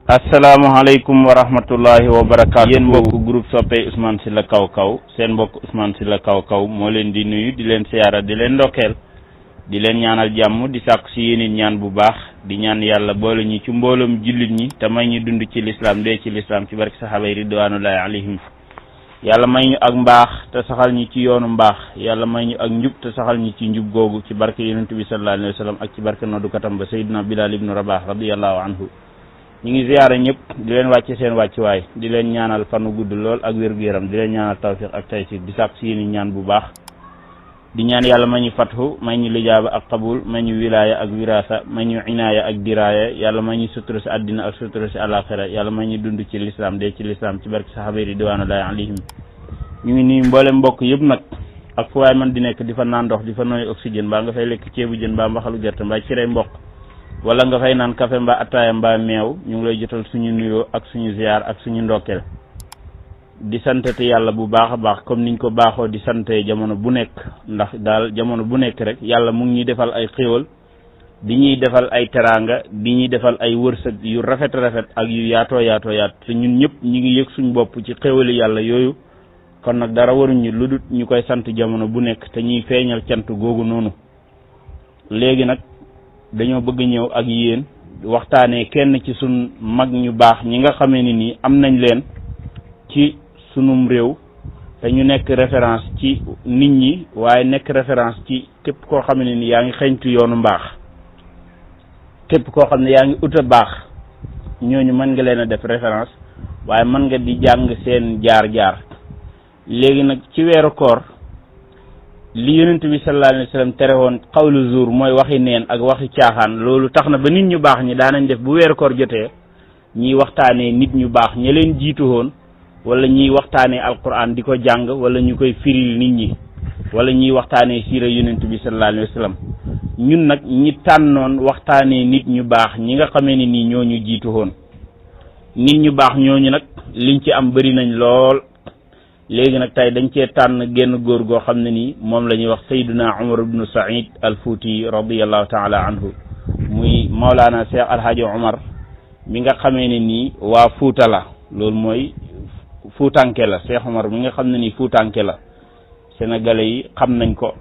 asalaamaaleykum wa rahmatullahi wa barakaatu. yéen mbokk groupe soppey Ousmane Sylla Kaw Kaw seen mbokk Ousmane Sylla Kaw Kaw moo leen di nuyu di leen siyaara di leen ndokkeel di leen ñaanal jàmm di sàkku si yéen ñaan bu baax di ñaan yàlla boole ñi ci mbooloom jullit ñi te may ñu dund ci lislaam dee ci lislaam ci barke saxaaba yi ridwanullahi alayhim. yàlla may ñu ak mbaax te saxal ñi ci yoonu mbaax yàlla may ñu ak njub te saxal ñi ci njub googu ci barke yonent bi sallallahu alayhi wa sallam ak ci barke noddukatam ba Seydina Bilal ibnu Rabah radiyallahu anhu. ñu ngi ziyaara ñëpp di leen wàcce seen wàccuwaay di leen ñaanal fanu gudd lool ak wér-gu-yaram di leen ñaanal tawfiq ak taysir di sàkk si yéen ñaan bu baax di ñaan yàlla may ñu fathu may ñu lijaaba ak qabul may ñu wilaaya ak wirasa may ñu inaaya ak diraaya yàlla may ñu sutura si àddina ak sutura si àlaxira yàlla may ñu dund ci lislaam dee ci lislaam ci barke saxaaba yi ridwanullahi alayhim. ñu ngi nii mboolem mbokk yëpp nag ak fu waay man di nekk di fa naan ndox di fa nooy oxygène mbaa nga fay lekk ceebu jën mbaa mbaxalu gerte mbaa ci rey mboq wala nga fay naan café mbaa attaaya mbaa meew ñu ngi lay jotal suñu nuyoo ak suñu ziyaar ak suñu ndokkeel di santati yàlla bu baax a baax comme niñ ko baaxoo di sante jamono bu nekk ndax daal jamono bu nekk rek yàlla mu ngi ñuy defal ay xéewal di ñuy defal ay teraanga di ñuy defal ay wërsëg yu rafet ak yu yaatoo yaat te ñun ñëpp ñu ngi yëg suñu bopp ci xéewali yàlla yooyu kon nag dara waruñu lu dul ñu koy sant jamono bu nekk te ñuy feeñal cant googu noonu. léegi nag dañoo bëgg ñëw ak yéen waxtaanee kenn ci sun mag ñu baax ñi nga xamee ni nii am nañ leen ci sunum réew te ñu nekk référence ci nit ñi waaye nekk référence ci képp koo xam ne ni yaa ngi xeñtu yoonu mbaax képp koo xam ne yaa ngi ut a baax ñooñu mën nga leen a def référence waaye mën nga di jàng seen jaar-jaar. léegi nag ci weeru koor li yonent bi sallallahu alayhi wa sallam tere woon xawlu zuur mooy waxi neen ak waxi caaxaan loolu tax na ba nit ñu baax ñi daanañ def bu weeru koor jotee ñiy waxtaanee nit ñu baax ña leen jiitu woon wala ñiy waxtaanee alquran di ko jàng wala ñu koy firil nit ñi wala ñiy waxtaanee siira yonent bi sallallahu alayhi wa sallam ñun nag ñi tànnoon waxtaanee nit ñu baax ñi nga xamee ne nii ñoo ñu jiitu woon nit ñu baax ñooñu nag liñ ci am bëri nañ lool. léegi nag tey dañ cee tànn génn góor goo xam ne nii moom la ñuy wax Seydina Umar ibnu Saïd al Fouti radiyallahu taala anhu muy Maulana Cheikh Alhaji Umar mi nga xamee ne nii waa Fuuta la loolu mooy Fuutanke la Cheikh Umar mi nga xam ne nii Fuutanke la sénégalais yi xam nañ ko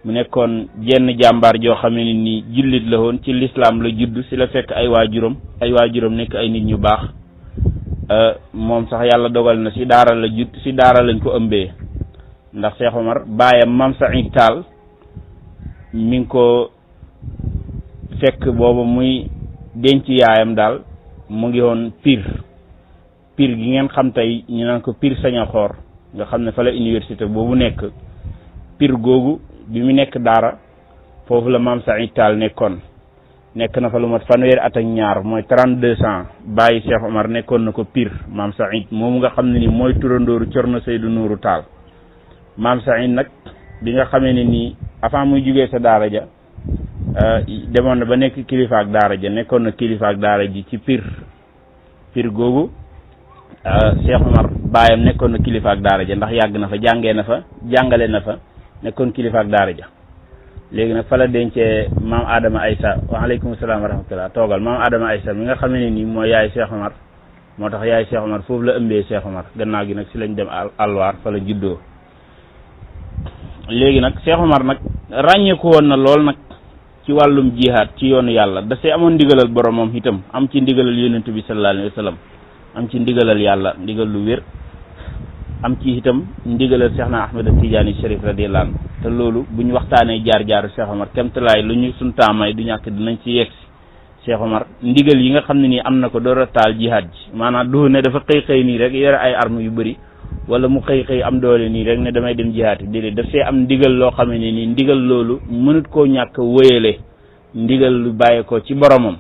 mu nekkoon jenn jàmbaar joo xamee ne nii jullit la woon ci lislaam la judd si la fekk ay waajuram nekk ay nit ñu baax. moom sax yàlla dogal na si daara la jut si daara lañ ko ëmbee ndax Cheikh Omar baayam Mam Saïd Tall mi ngi ko fekk booba muy denc yaayam daal mu ngi woon Pire gi ngeen xam tey ñu naan ko Pire Sañaxoor nga xam ne fa la université boobu nekk Pire googu bi mu nekk daara foofu la Mam Saïd Tall nekk na fa lu mat fanweeri at ak ñaar mooy 32 ans bàyyi Cheikh Omar nekkoon na ko Pire Mam Saïd moomu nga xam ne ni mooy turandooru Cerno Seydou Nourou Tall Mam Saïd nag bi nga xamee ne nii avant muy jugee sa daara ja demoon na ba nekk kilifaak daara ja nekkoon na kilifaak daara ji ci Pire googu Cheikh Omar baayam nekkoon na kilifaak daara ja ndax yàgg na fa jàngee na fa jàngale na fa nekkoon kilifaak daara ja léegi nag fa la dencee maam Adama Aysa waaleykum salaam wa rahmatullah toogal maam Adama Aysa mi nga xam ne nii mooy yaay Cheikh Omar moo tax yaay Cheikh Omar foofu la ëmbee Cheikh Omar gannaaw gi nag si lañ dem alwaar fa la juddoo. léegi nag Cheikh Omar nag ràññeeku woon na lool nag ci wàllum jihaad ci yoonu yàlla da see amoon ndigalal boromam itam am ci ndigalal yonent bi sallallahu alayhi wa sallam am ci ndigalal yàlla ndigal lu wér am ci itam ndigalal Cheikh na Ahmed Tidiane Chérif radiyallahu anhu te loolu bu ñu waxtaanee jaar-jaaru Cheikh Omar kemtalaay lu ñu suñ taamay du ñàkk dinañ ci yegg si Cheikh Omar ndigal yi nga xam ne nii am na ko door a taal jihaad ji maanaam du ne dafa xëy nii rek yore ay armes yu bëri wala mu xëy am doole nii rek ne damay dem jihaad yi déedéet daf see am ndigal loo xam ne nii ndigal loolu mënut koo ñàkk wéyale ndigal lu bàyyi ko ci boromam.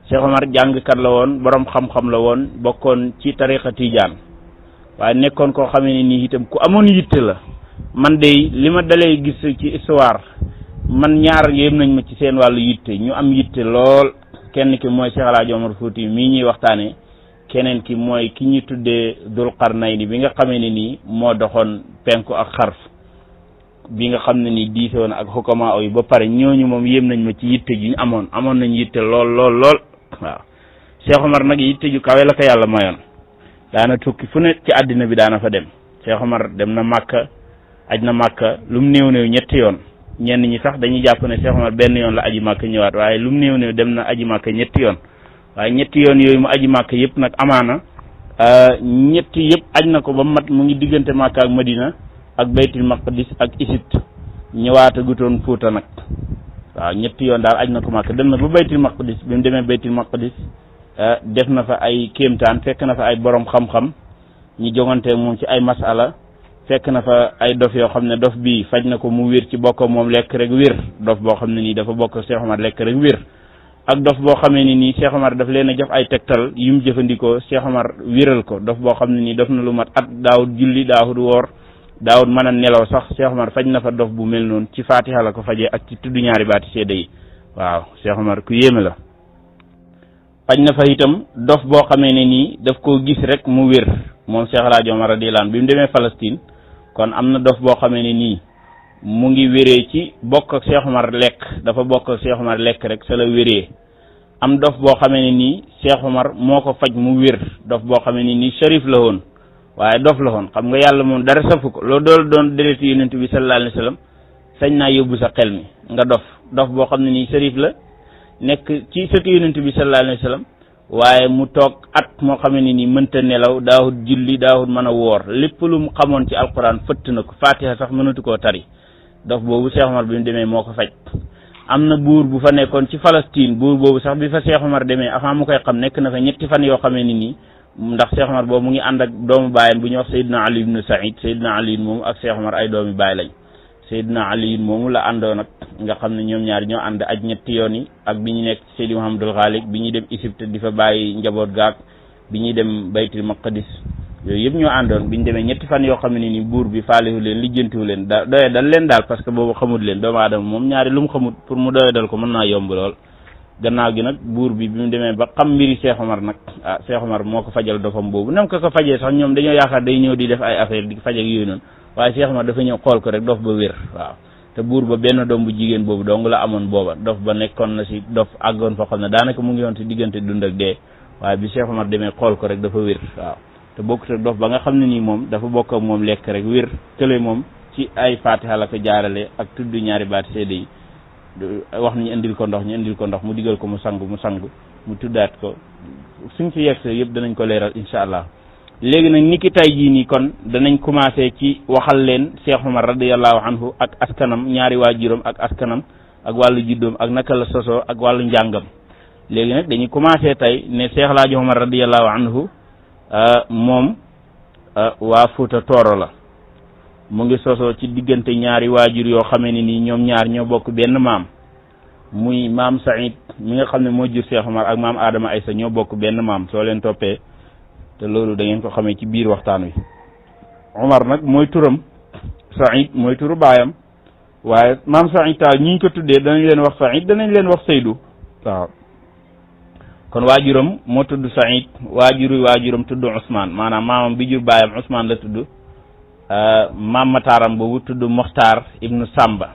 Cheikh Omar jàngkat la woon borom xam-xam la woon bokkoon ci tariqa Tijaan waaye nekkoon koo xam ne nii itam ku amoon yitte la. man de li ma dalee gis ci histoire man ñaar yéem nañ ma ci seen wàllu yitte ñu am yitte lool kenn ki mooy Cheikh El Hadj Omar Fouti mii ñuy waxtaanee keneen ki mooy ki ñu tuddee Dul Qarnayni bi nga xamee ne nii moo doxoon penku ak xarf bi nga xam ne nii diise woon ak xukama yi ba pare ñooñu moom yéem nañ ma ci yitte ji ñu amoon nañ yitte lool waaw Cheikh Omar nag yitte ju kawe la ko yàlla mayoon daana tukki fu ne ci àddina bi daana fa dem Cheikh Omar dem na Màkka aj na Màkka lu mu néew néew ñetti yoon ñenn ñi sax dañuy jàpp ne Cheikh Omar benn yoon la aji Màkka ñëwaat waaye lu mu néew néew dem na aji Màkka ñetti yoon waaye ñetti yoon yooyu mu aji Màkka yëpp nag amaana ñetti yëpp aj na ko ba mat mu ngi diggante Màkka ak Madina ak Baytul Maqdis ak Égypte ñëwaata gutoon Fuuta nag waaw ñetti yoon daal aj na ko Màkka dem na ba Baytul Maqdis bi mu demee Baytul Maqdis def na fa ay kéemtaan fekk na fa ay borom xam-xam ñi jongante moom ci ay masala fekk na fa ay dof yoo xam ne dof bii faj na ko mu wér ci bokk moom lekk rek wér dof boo xam ne nii dafa bokk Cheikh Omar lekk rek wér ak dof boo xamee ni nii Cheikh Omar daf leen a jox ay tegtal yu mu jëfandikoo Cheikh Omar wéral ko dof boo xam ne nii def na lu mat at daawut julli daawut woor daawut mën a nelaw sax Cheikh Omar faj na fa dof bu mel noonu ci Fatiha la ko fajee ak ci tudd ñaari baati seede yi waaw Cheikh Omar ku yéeme la faj na fa itam dof boo xamee ne nii daf koo gis rek mu wér moom Cheikh El Hadj Omar radiyallahu anhu bi mu demee Palestine kon am na dof boo xamee ne nii mu ngi wéree ci bokk ak Cheikh Omar lekk dafa bokk ak Cheikh Omar lekk rek sa la wéree am dof boo xamee ne nii Cheikh Omar moo ko faj mu wér dof boo xamee ne nii sharif la woon waaye dof la woon xam nga yàlla moom dara safu ko loolu dool doon déretu yonent bi sallallahu alayhi wa sallam sañ naa yóbbu sa xel mi nga dof boo xam ne nii sharif la nekk ci sëtu yonent bi sallallahu alayhi wa sallam waaye mu toog at moo xam ne nii mënta nelaw daawut julli daawut mën a woor lépp lu mu xamoon ci alquran fëtt na ko Fatiha sax mënatu koo tari dof boobu Cheikh Omar bi mu demee moo ko faj am na buur bu fa nekkoon ci Palestine buur boobu sax bi fa Cheikh Omar demee avant mu koy xam nekk na fa ñetti fan yoo xamee ni nii ndax Cheikh Omar boobu mu ngi ànd ak doomu baayam bu ñuy wax Seydina Ali ibn Saïd Seydina Ali moomu ak Cheikh Omar ay doomi baay lañ Seydina Ali moomu la àndoon nag nga xam ne ñoom ñaar ñoo ànd aj ñetti yoon yi ak bi ñu nekk Seydi Mouhamadul Ghalib bi ñuy dem Égypte di fa bàyyi njaboot gaak bi ñuy dem Baytul Maqdis yooyu yëpp ñoo àndoon bi ñu demee ñetti fan yoo xam ne ni buur bi faalihu leen lijjantiwu leen doye dal leen daal parce que boobu xamut leen doomu aadama moom ñaari lu mu xamut pour mu doye dal ko mën naa yomb lool gannaaw gi nag buur bi mu demee ba xam mbiri Cheikh Omar nag Cheikh Omar moo ko fajal dofam boobu nam ko fajee sax ñoom dañoo yaakaar day ñëw di def ay affaire di faj ak yooyu noonu waaye Cheikh Omar dafa ñëw xool ko rek dof ba wér waaw te buur ba benn doom bu jigéen boobu dong la amoon booba dof ba nekkoon na si dof àggoon fa xam ne daanaka mu ngi woon si diggante dund ak dee waaye bi Cheikh Omar demee xool ko rek dafa wér waaw te bokkut ak dof ba nga xam ne nii moom dafa bokk ak moom lekk rek wér tële moom ci ay Fatiha la ko jaarale ak tudd ñaari baati seede yi wax ñu indil ko ndox mu digal ko mu sangu mu tuddaat ko suñ fi yegg yëpp danañ ko leeral incha allah léegi nag niki tay jii nii kon danañ commencé ci waxal leen Cheikh Omar radiyallahu anhu ak askanam ñaari waajuram ak askanam ak wàllu juddoom ak naka la sosoo ak wàllu njàngam léegi nag dañuy commencé tey ne Cheikh El Hadj Omar radiyallahu anhu moom waa Fuuta Tooro la mu ngi sosoo ci diggante ñaari waajur yoo xamee ne nii ñoom ñaar ñoo bokk benn maam muy maam Saïd mi nga xam ne moo jur Cheikh Omar ak maam Adama Aysa ñoo bokk benn maam soo leen toppee te loolu da ngeen ko xamee ci biir waxtaan wi Omar nag mooy turam Saïd mooy turu baayam waaye maam Saïd taal ñi ñu ko tuddee danañ leen wax Saïd danañ leen wax Seydou waaw kon waajuram moo tudd Saïd waajuram tudd Ousmane maanaam maamam bi jur baayam Ousmane la tudd maam mataaram boobu tudd Mokhtar ibnu Samba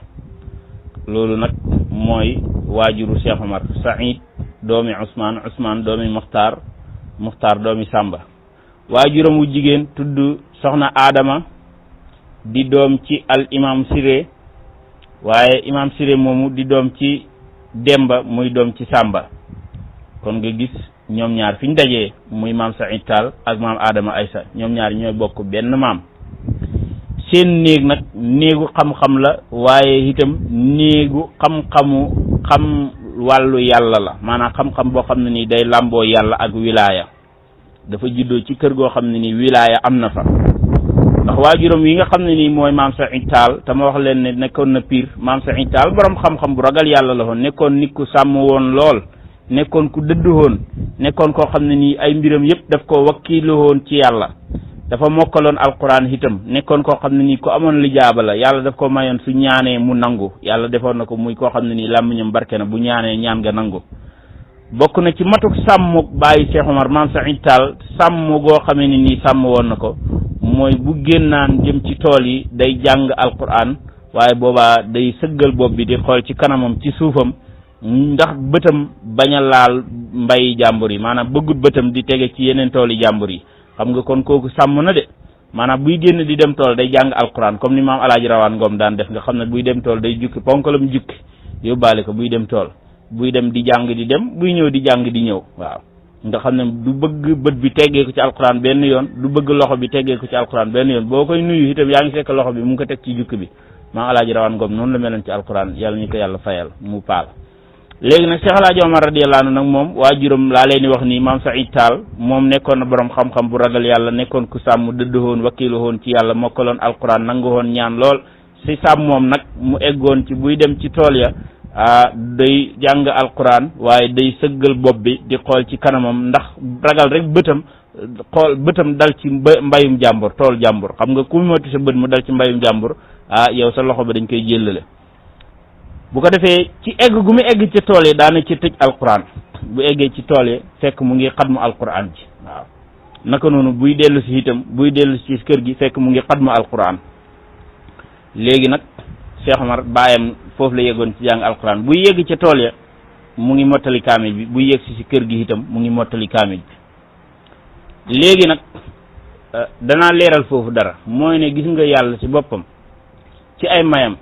loolu nag mooy waajuru Cheikh Omar Saïd doomi Ousmane doomi Mokhtar doomi Samba waajuram wu jigéen tudd soxna Adama di doom ci al imam Siré waaye imam Siré moomu di doom ci Demba muy doom ci Samba kon nga gis ñoom ñaar fi ñu dajee muy maam Saïd Tall ak maam Adama Aysa ñoom ñaar ñooy bokk benn maam seen néeg nag néegu xam-xam la waaye itam néegu xam wàllu yàlla la maanaam xam-xam boo xam ne nii day làmboo yàlla ak wilaaya dafa juddoo ci kër goo xam ne nii wilaaya am na fa ndax waajuram yi nga xam ne nii mooy maam Saïd Tall te ma wax leen ne nekkoon na Pire maam Saïd Tall borom xam-xam bu ragal yàlla la woon nekkoon nit ku sàmm woon lool nekkoon ku dëddu woon nekkoon koo xam ne nii ay mbiram yëpp daf ko wakkiilu woon ci yàlla dafa mokkaloon alquran itam nekkoon koo xam ne nii ku amoon lijaaba la yàlla daf ko mayoon su ñaanee mu nangu yàlla defoon na ko muy koo xam ne nii làmmiñam barke na bu ñaanee ñaan nga nangu bokk na ci matuk sàmm bàyyi Cheikh Omar maam Saïd Tall sàmm goo xamee ne nii sàmm woon na ko mooy bu génnaan jëm ci tool yi day jàng alquran waaye boobaa day sëggal bopp bi di xool ci kanamam ci suufam ndax bëtam bañ a laal mbay jàmbur yi maanaam bëggut bëtam di tege ci yeneen tool yi jàmbur yi xam nga kon kooku sàmm na de maanaam buy génn di dem tool day jàng alquran comme ni maam Alaaji Rawaan Ngom daan def nga xam ne buy dem tool day jukki ponkalam jukki yóbbaale ko buy dem tool buy dem di jàng di dem buy ñëw di jàng di ñëw waaw nga xam ne du bëgg bët bi teggee ko ci alquran benn yoon du bëgg loxo bi teggee ko ci alquran benn yoon boo koy nuyu itam yaa ngi fekk loxo bi mu ngi ko teg ci jukki bi maam Alaaji Rawaan Ngom noonu la meloon ci alquran yàlla ñu ko yàlla fayal mu paal léegi nag Cheikh Alaaji Omar radiyallahu anhu nag moom waajuram laa leen di wax nii maam Saïd Tall moom nekkoon na borom xam-xam bu ragal yàlla nekkoon ku sàmm dëddoon wakiiluwoon ci yàlla mokkaloon alquran nanguwoon ñaan lool si sàmm moom nag mu eggoon ci buy dem ci tool ya day jàng alquran waaye day sëggal bopp bi di xool ci kanamam ndax ragal rek bëtam dal ci mbayum jàmbur tool jàmbur xam nga ku moytu sa bët mu dal ci mbayum jàmbur yow sa loxo ba dañ koy jëllale bu ko defee ci egg gu mu egg ci tool yi daana ci tëj alquran bu eggee ci tool yi fekk mu ngi xatmu alquran ji waaw naka noonu buy dellu si itam buy dellu si kër gi fekk mu ngi xatmu alquran léegi nag Cheikh Omar baayam foofu la yeggoon ci jàng alquran buy yegg ca tool ya mu ngi mottali kaamil bi buy yegg si kër gi itam mu ngi mottali kaamil bi léegi nag danaa leeral foofu dara mooy ne gis nga yàlla ci boppam ci ay mayam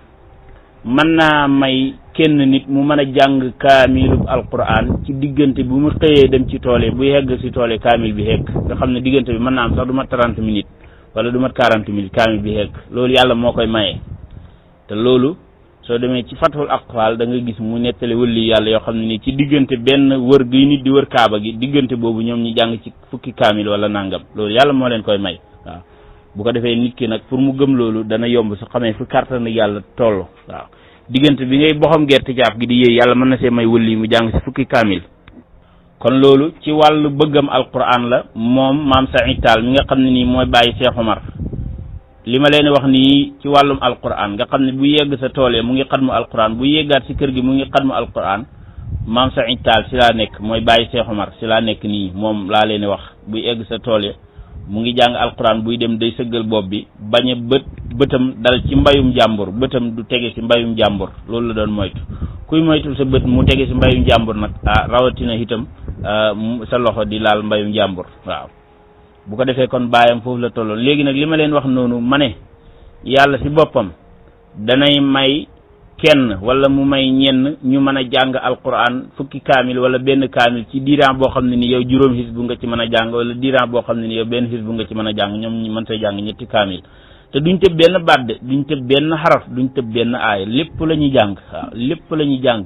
mën naa may kenn nit mu mën a jàng kaamilub alquran ci diggante bu mu xëyee dem ci tool yi bu yegg si tool yi kaamil bi hegg nga xam ne diggante bi mën naa am sax du mat 30 minutes wala du mat 40 minutes kaamil bi hegg loolu yàlla moo koy maye te loolu soo demee ci fathul aqfal da nga gis mu nettali wëlli yàlla yoo xam ne ni ci diggante benn wër gi nit di wër kaaba gi diggante boobu ñoom ñi jàng ci fukki kaamil wala nangam loolu yàlla moo leen koy may waaw bu ko defee nit ki nag pour mu gëm loolu dana yomb su xamee fu kàttan yàlla toll waaw diggante bi ngay boxam gerte caaf gi di yéey yàlla mën na see may wëlli mu jàng ci fukki kaamil kon loolu ci wàllu bëggam alquran la moom maam Saïd Tall mi nga xam ne nii mooy bàyyi Cheikh Omar li ma leen wax nii ci wàllum alquran nga xam ne bu yegg sa tool mu ngi xatmu alquran bu yeggaat si kër gi mu ngi xatmu alquran maam Saïd Tall si laa nekk mooy bàyyi Cheikh Omar si laa nekk nii moom laa leen wax bu yegg sa tool mu ngi jàng alquran buy dem day sëggal bopp bi bañ a bëtam dal ci mbayum jàmbur bëtam du tege si mbayum jàmbur loolu la doon moytu kuy moytul sa bët mu tege si mbayum jàmbur nag rawatina itam sa loxo di laal mbayum jàmbur waaw bu ko defee kon baayam foofu la tolloon léegi nag li ma leen wax noonu ma ne yàlla si boppam danay may kenn wala mu may ñenn ñu mën a jàng alquran fukki kaamil wala benn kaamil ci diiran boo xam ne ni yow juróom xis bu nga ci mën a jàng wala diiran boo xam ne ni yow benn xis bu nga ci mën a jàng ñoom ñu mën say jàng ñetti kaamil te duñ tëb benn baat de duñ tëb benn xaraf duñ tëb benn aaya lépp la ñuy jàng waaw lépp la ñuy jàng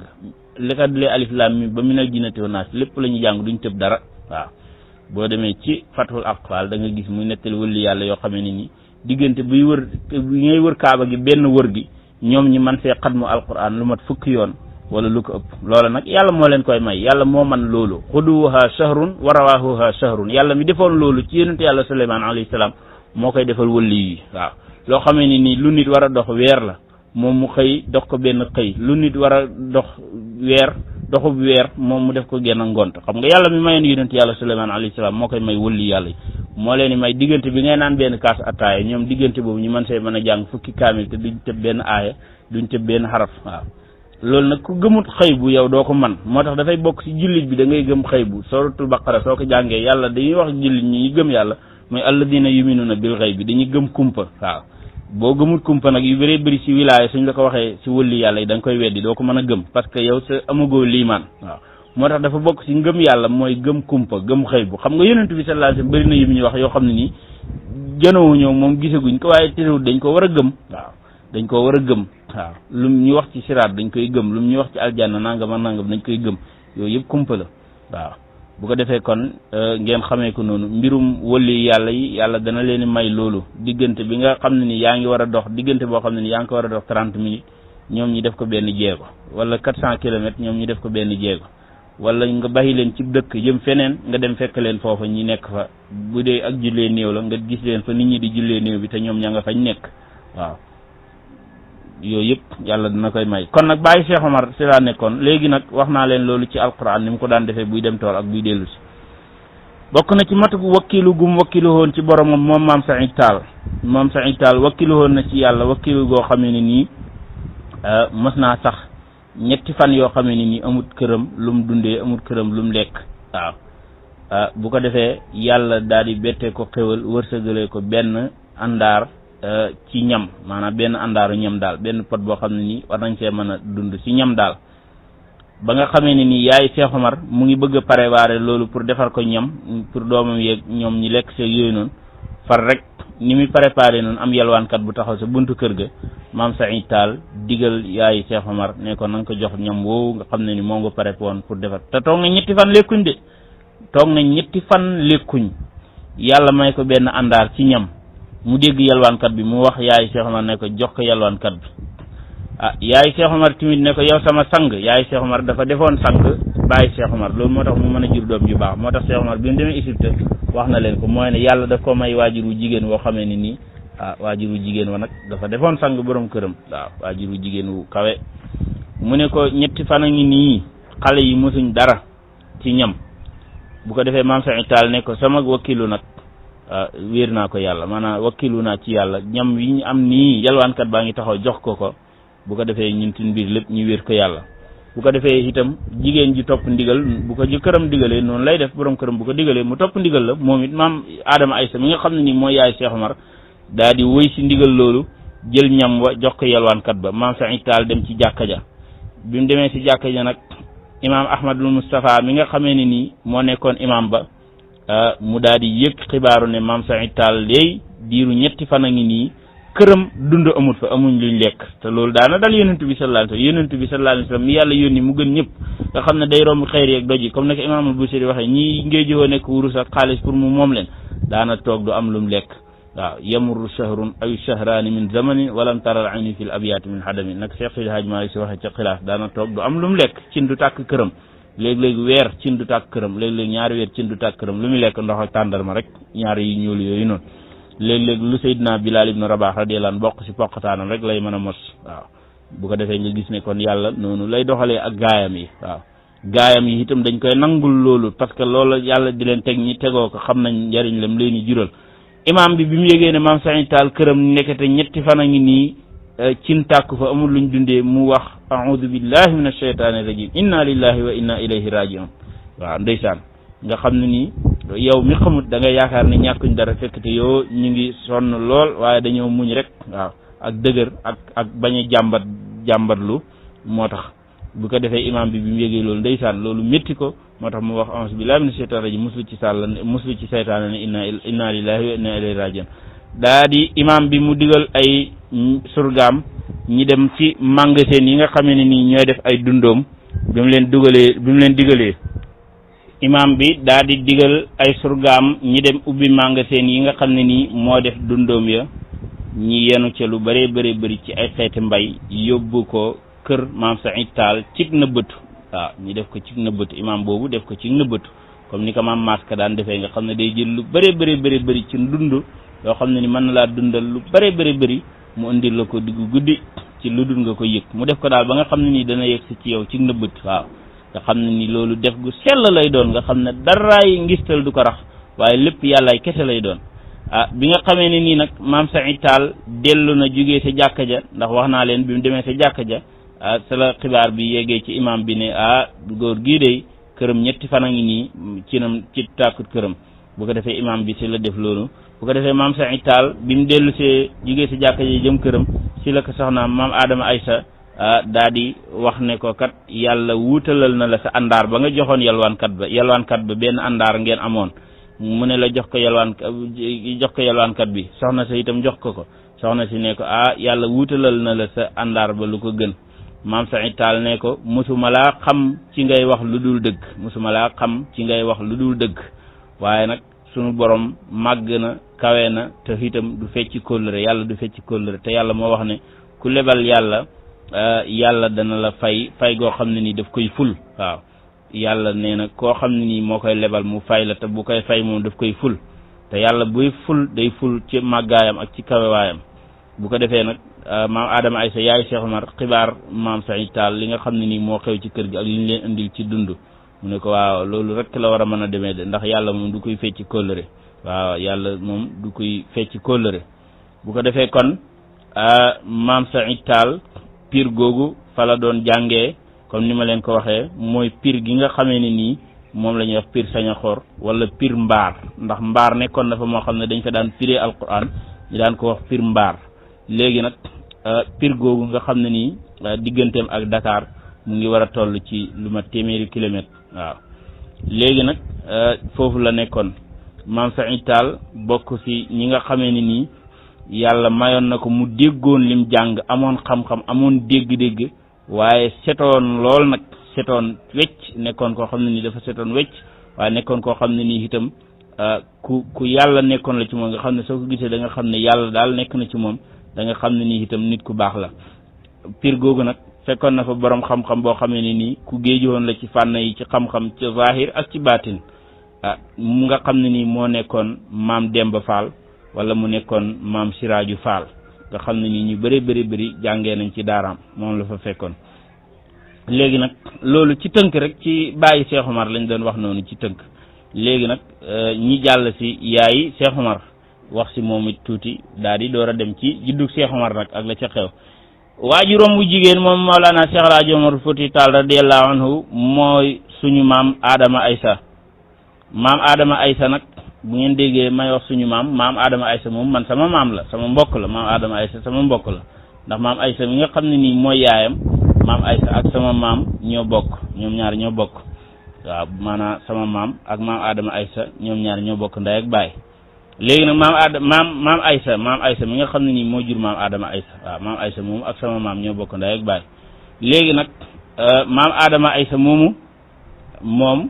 li ko dalee alif laam miim ba minal jinnati wan naas lépp la ñuy jàng duñ tëb dara waaw boo demee ci fathul aqfal da nga gis muy nettali wëlli yàlla yoo xamee ne ni diggante buy wër ngay wër kaaba gi benn wër gi ñoom ñi man see xatmu alquran lu mat fukki yoon wala lu ko ëpp loola nag yàlla moo leen koy may yàlla moo man loolu xuduwuha shahrun wa rawahuha shahrun yàlla mi defoon loolu ci yonente yàlla Suleymaan alayhi salaam moo koy defal wëlli yi waaw loo xamee ne ni lu nit war a dox weer la moom mu xëy dox ko benn xëy lu nit war a dox doxub weer moom mu def ko genn ngont xam nga yàlla mi mayoon yonent yàlla Suleymaan alayhi salaam moo koy may wëlli yàlla yi moo leen di may diggante bi ngay naan benn kaas attaaya ñoom diggante boobu ñu mën see mën a jàng fukki kaamil te duñ tëb benn aaya duñ tëb benn xaraf waaw loolu nag ku gëmut xëy bu yow doo ko man moo tax dafay bokk ci jullit bi da ngay gëm xëy bu suratul baqara soo ko jàngee yàlla dañuy wax jullit ñi ñu gëm yàlla mooy alladina yuminuuna bil xëy bi dañuy gëm kumpa waaw boo gëmut kumpa nag yu bëree bëri ci wilaaya suñ la ko waxee ci wëlli yàlla yi da nga koy weddi doo ko mën a gëm parce que yow sa amagoo liimaan waaw moo tax dafa bokk ci ngëm yàlla mooy gëm kumpa gëm xëy bu xam nga yonent bi sallallahu alayhi wasallam bëri na yu ñu wax yoo xam ne nii jënoowu ñëw moom gisaguñ ko waaye terewul dañ ko war a gëm waaw dañ ko war a gëm waaw lum ñu wax ci siraat dañ koy gëm lum ñu wax ci aljanna nangam ak nangam dañ koy gëm yooyu yëpp kumpa la waaw bu ko defee kon ngeen xamee ko noonu mbirum wëlli yàlla yi yàlla dana leen may loolu diggante bi nga xam ne ni yaa ngi war a dox diggante boo xam ne ni yaa ngi ko war a dox 30 minutes ñoom ñi def ko benn jéego wala 400 kilomètres ñoom ñi def ko benn jéego wala nga bàyyi leen ci dëkk jëm feneen nga dem fekk leen foofa ñi nekk fa bu dee ak jullee néew la nga gis leen fa nit ñi di jullee néew bi te ñoom ña nga fañ nekk waaw yooyu yëpp yàlla dina koy may kon nag bàyyi Cheikh Omar si laa nekkoon léegi nag wax naa leen loolu ci alquran ni mu ko daan defee buy dem tool ak buy dellu si bokk na ci matu wakkilu gum wakkilu woon ci boromam moom maam Saïd Tall wakkilu woon na ci yàlla wakkilu goo xam ne nii mës naa sax ñetti fan yoo xam ne ni amut këram lu mu dundee amut këram lu mu lekk waaw bu ko defee yàlla daal di bette ko xéwal wërsëgalee ko benn àndaar ci ñam maanaam benn àndaaru ñam daal benn pot boo xam ne nii war nañ see mën a dund ci ñam daal ba nga xamee ne nii yaay Cheikh Omar mu ngi bëgg a préparer loolu pour defar ko ñam pour doomam yeeg ñoom ñi lekk see yooyu noonu far rek ni muy préparer noonu am yalwaankat bu taxaw sa buntu kër ga maam Saïd Tall digal yaay Cheikh Omar ne ko na nga ko jox ñam woowu nga xam ne ni moo nga pare woon pour defar te toog na ñetti fan lekkuñ de toog na ñetti fan lekkuñ yàlla may ko benn àndaar ci ñam mu dégg yalwaankat bi mu wax yaay Cheikh Omar ne ko jox ko yalwaankat bi yaay Cheikh Omar timit ne ko yow sama sang yaay Cheikh Omar dafa defoon sang bàyyi Cheikh Omar loolu moo tax mu mën a jur doom ju baax moo tax Cheikh Omar bi mu demee Égypte wax na leen ko mooy ne yàlla daf ko may waajuru jigéen woo xamee ni nii waajuru jigéen wa nag dafa defoon sang borom këram waaw waajuru jigéen wu kawe mu ne ko ñetti fan a ngi nii xale yi mosuñ dara ci ñam bu ko defee maam Saïd Tall ne ko sama wakkilu nag wéer naa ko yàlla maanaam wakkilu naa ci yàlla ñam yi ñu am nii yalwaankat baa ngi taxaw jox ko bu ko defee ñun suñ mbir lépp ñu wéer ko yàlla bu ko defee itam jigéen ji topp ndigal bu ko jëkkëram digalee noonu lay def borom këram bu ko digalee mu topp ndigal la moom it maam Adama Aysa mi nga xam ne nii mooy yaay Cheikh Omar daa di wëy si ndigal loolu jël ñam wa jox ko yalwaankat ba maam Saïd Tall dem ci jàkka ja bi mu demee si jàkka ja nag imaam Ahmadul Moustapha mi nga xamee ne nii moo nekkoon imaam ba mu daal di yëg xibaaru ne maam Saïd Tall léegi diiru ñetti fan a ngi nii këram dund amut fa amuñ luñ lekk te loolu daana dal yonentu bi sallallahu alayhi wasallam yonentu bi sallallahu alayhi wasallam mi yàlla yónni mu gën ñëpp nga xam ne day romb xeer yeeg doj yi comme ne ko imaamul Busiri waxee ñii ngay jëfoo nekk wurus ak xaalis pour mu moom leen daana toog du am lum lekk waaw yamurru shahrun aw shahraani min zamanin walam taral ayni fil abyaati min hadamin nag Cheikh Seydi Hadj Malick si waxee ca xilaaf daana toog du am lum lekk cin du tàkk këram léeg-léeg weer cin du tàkk këram léeg-léeg ñaari weer cin du tàkk këram lu muy lekk ndox ak tàndarma rek ñaari yi ñuul yooyu noonu léeg-léeg lu Seydina Bilal ibn Rabah radiyallahu anhu bokk si poqataanam rek lay mën a mos waaw bu ko defee nga gis ne kon yàlla noonu lay doxalee ak gaayam yi waaw gaayam yi itam dañ koy nangul loolu parce que loolu yàlla di leen teg ñi tegoo ko xam nañ njariñ lam leen di jural imam bi mu yégee ne maam Saïd Tall këram nekkate ñetti fan a ngi nii cin tàkk fa amul luñ dundee mu wax a'udhu billahi minash shaytanir rajim inna lillahi wa inna ilayhi raji'un waaw ndeysaan nga xam ne nii yow mi xamut da nga yaakaar ne ñàkkuñ dara fekk te yow ñu ngi sonn lool waaye dañoo muñ rek waaw ak dëgër ak bañ a jàmbatlu moo tax bu ko defee imam bi mu yégee loolu ndeysaan loolu métti ko moo tax mu wax a'udhu billahi minash shaytanir rajim muslu ci saytaane ne inna lillahi wa inna ilayhi raji'un daa di imam bi mu digal ay surgaam ñi dem ci magasin yi nga xamee ne nii ñooy def ay dundoom bi mu leen digalee imam bi daa di digal ay surgaam ñi dem ubbi magasin yi nga xam ne nii moo def dundoom ya ñi yenu ca lu bëree bëri ci ay xeeti mbay yóbbu ko kër maam Saïd Tall cig nëbbatu waaw ñi def ko cig nëbbatu imam boobu def ko cig nëbbatu comme ni ko maam Maska daan defee nga xam ne day jël lu bëree bëri ci ndund yoo xam ne ni mën na laa dundal lu bëree bëri mu indil la ko diggu guddi ci lu dul nga ko yëg mu def ko daal ba nga xam ne nii dana yëg si ci yow cig nëbbatu waaw nga xam ne ni loolu def gu sell lay doon nga xam ne daraay ngistal du ko rax waaye lépp yàllaay kese lay doon bi nga xamee ne nii nag maam Saïd Tall dellu na jógee sa jàkka ja ndax wax naa leen bi mu demee sa jàkka ja sa la xibaar bi yeggee ci imam bi ne góor gii de këram ñetti fan a ngi nii ci tàkkut këram bu ko defee imam bi si la def loolu bu ko defee maam Saïd Tall bi mu dellu see jógee sa jàkka ja jëm këram si la ko soxnaam maam Adama Aysa daa di wax ne ko kat yàlla wuutalal na la sa àndaar ba nga joxoon yalwaankat ba benn àndaar ngeen amoon mu ne la jox ko yalwaankat bi soxna sa itam jox ko soxna si ne ko yàlla wuutalal na la sa àndaar ba lu ko gën maam Saïd Tall ne ko musuma laa xam ci ngay wax lu dul dëgg waaye nag sunu borom màgg na kawe na te itam du fecci kóllëre yàlla du fecci kóllëre te yàlla moo wax ne ku lebal yàlla dana la fay goo xam ne ni daf koy ful waaw yàlla nee na koo xam ne nii moo koy lebal mu fay la te bu koy fay moom daf koy ful te yàlla buy ful day ful ci màggaayam ak ci kawewaayam bu ko defee nag maam Adama Aysa yaay Cheikh Omar xibaar maam Saïd Tall li nga xam ne nii moo xew ci kër gi ak li ñu leen indil ci dund mu ne ko waaw loolu rek la war a mën a demee de ndax yàlla moom du koy fecci kóllëre waaw yàlla moom du koy fecci kóllëre bu ko defee kon maam Saïd Tall piir googu fa la doon jàngee comme ni ma leen ko waxee mooy pir gi nga xamee ne nii moom la ñuy wax pir Sañaxoor wala pir mbaar, ndax mbaar nekkoon na fa moo xam ne dañ fa daan firee alquran ñu daan ko wax pir mbaar. léegi nag pir googu nga xam ne nii digganteem ak Dakar mu ngi war a toll ci lu ma téeméeri kilomètre waaw. léegi nag foofu la nekkoon maam Saïd Tall bokk ci ñi nga xamee ne nii yàlla mayoon na ko mu déggoon lim jàng, amoon xam-xam, amoon dégg-dégg, waaye setoon lool nag, setoon wecc, nekkoon koo xam ne nii dafa setoon wecc, waaye nekkoon koo xam ne nii itam ku yàlla nekkoon la ci moom, nga xam ne soo ko gisee da nga xam ne yàlla daal nekk na ci moom, da nga xam ne nii itam nit ku baax la. pir googu nag fekkoon na fa borom xam-xam boo xamee ne nii ku géejoon la ci fànn yi, ci xam-xam, ci zahir ak ci baatin, mu nga xam ne nii moo nekkoon maam Demba Fall wala mu nekkoon maam Siraaju Fall, nga xam ne nii ñu bëri jàngee nañ ci daaraam, moom la fa fekkoon. léegi nag loolu ci tënk rek ci bàyyi Cheikh Omar lañ doon wax noonu ci tënk. léegi nag ñi jàll si yaayi Cheikh Omar wax si moom it tuuti daal di door a dem ci juddug Cheikh Omar nag ak la ca xew. waajuram bu jigéen moom Mawlana Cheikh El Hadj Omar Fouti Tall radiyallahu anhu mooy suñu maam Adama Aysa. maam Adama Aysa nag bu ngeen déggee may wax suñu maam Adama Aysa moom man sama maam la, sama mbokk la. maam Adama Aysa sama mbokk la, ndax maam Aysa mi nga xam ne nii mooy yaayam, maam Aysa ak sama maam ñoo bokk, ñoom ñaar ñoo bokk. waaw maanaam sama maam ak maam Adama Aysa ñoom ñaar ñoo bokk ndey ak baay. léegi nag maam Aysa mi nga xam ne nii moo jur maam Adama Aysa, waaw maam Aysa moomu ak sama maam ñoo bokk ndey ak baay. léegi nag maam Adama Aysa moomu moom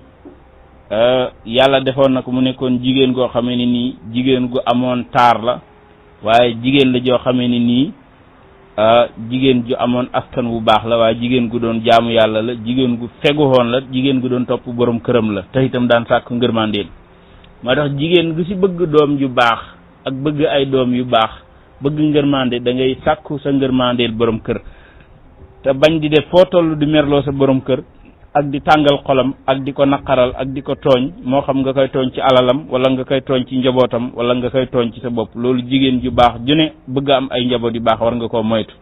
yàlla defoon na ko mu nekkoon jigéen goo xamee ne nii jigéen gu amoon taar la, waaye jigéen la joo xamee ne nii jigéen ju amoon askan wu baax la, waaye jigéen gu doon jaamu yàlla la, jigéen gu feguwoon la, jigéen gu doon topp borom këram la, te itam daan sàkk ngërmandeel. moo tax jigéen gu ci bëgg doom ju baax ak bëgg ay doom yu baax, bëgg ngërmande, da ngay sàkku sa ngërmandeel borom kër, te bañ di def foo toll di merloo sa borom kër ak di tàngal xolam ak di ko naqaral ak di ko tooñ, moo xam nga koy tooñ ci alalam wala nga koy tooñ ci njabootam wala nga koy tooñ ci sa bopp. loolu jigéen ju baax ju ne bëgg am ay njaboot yu baax war nga koo moytu.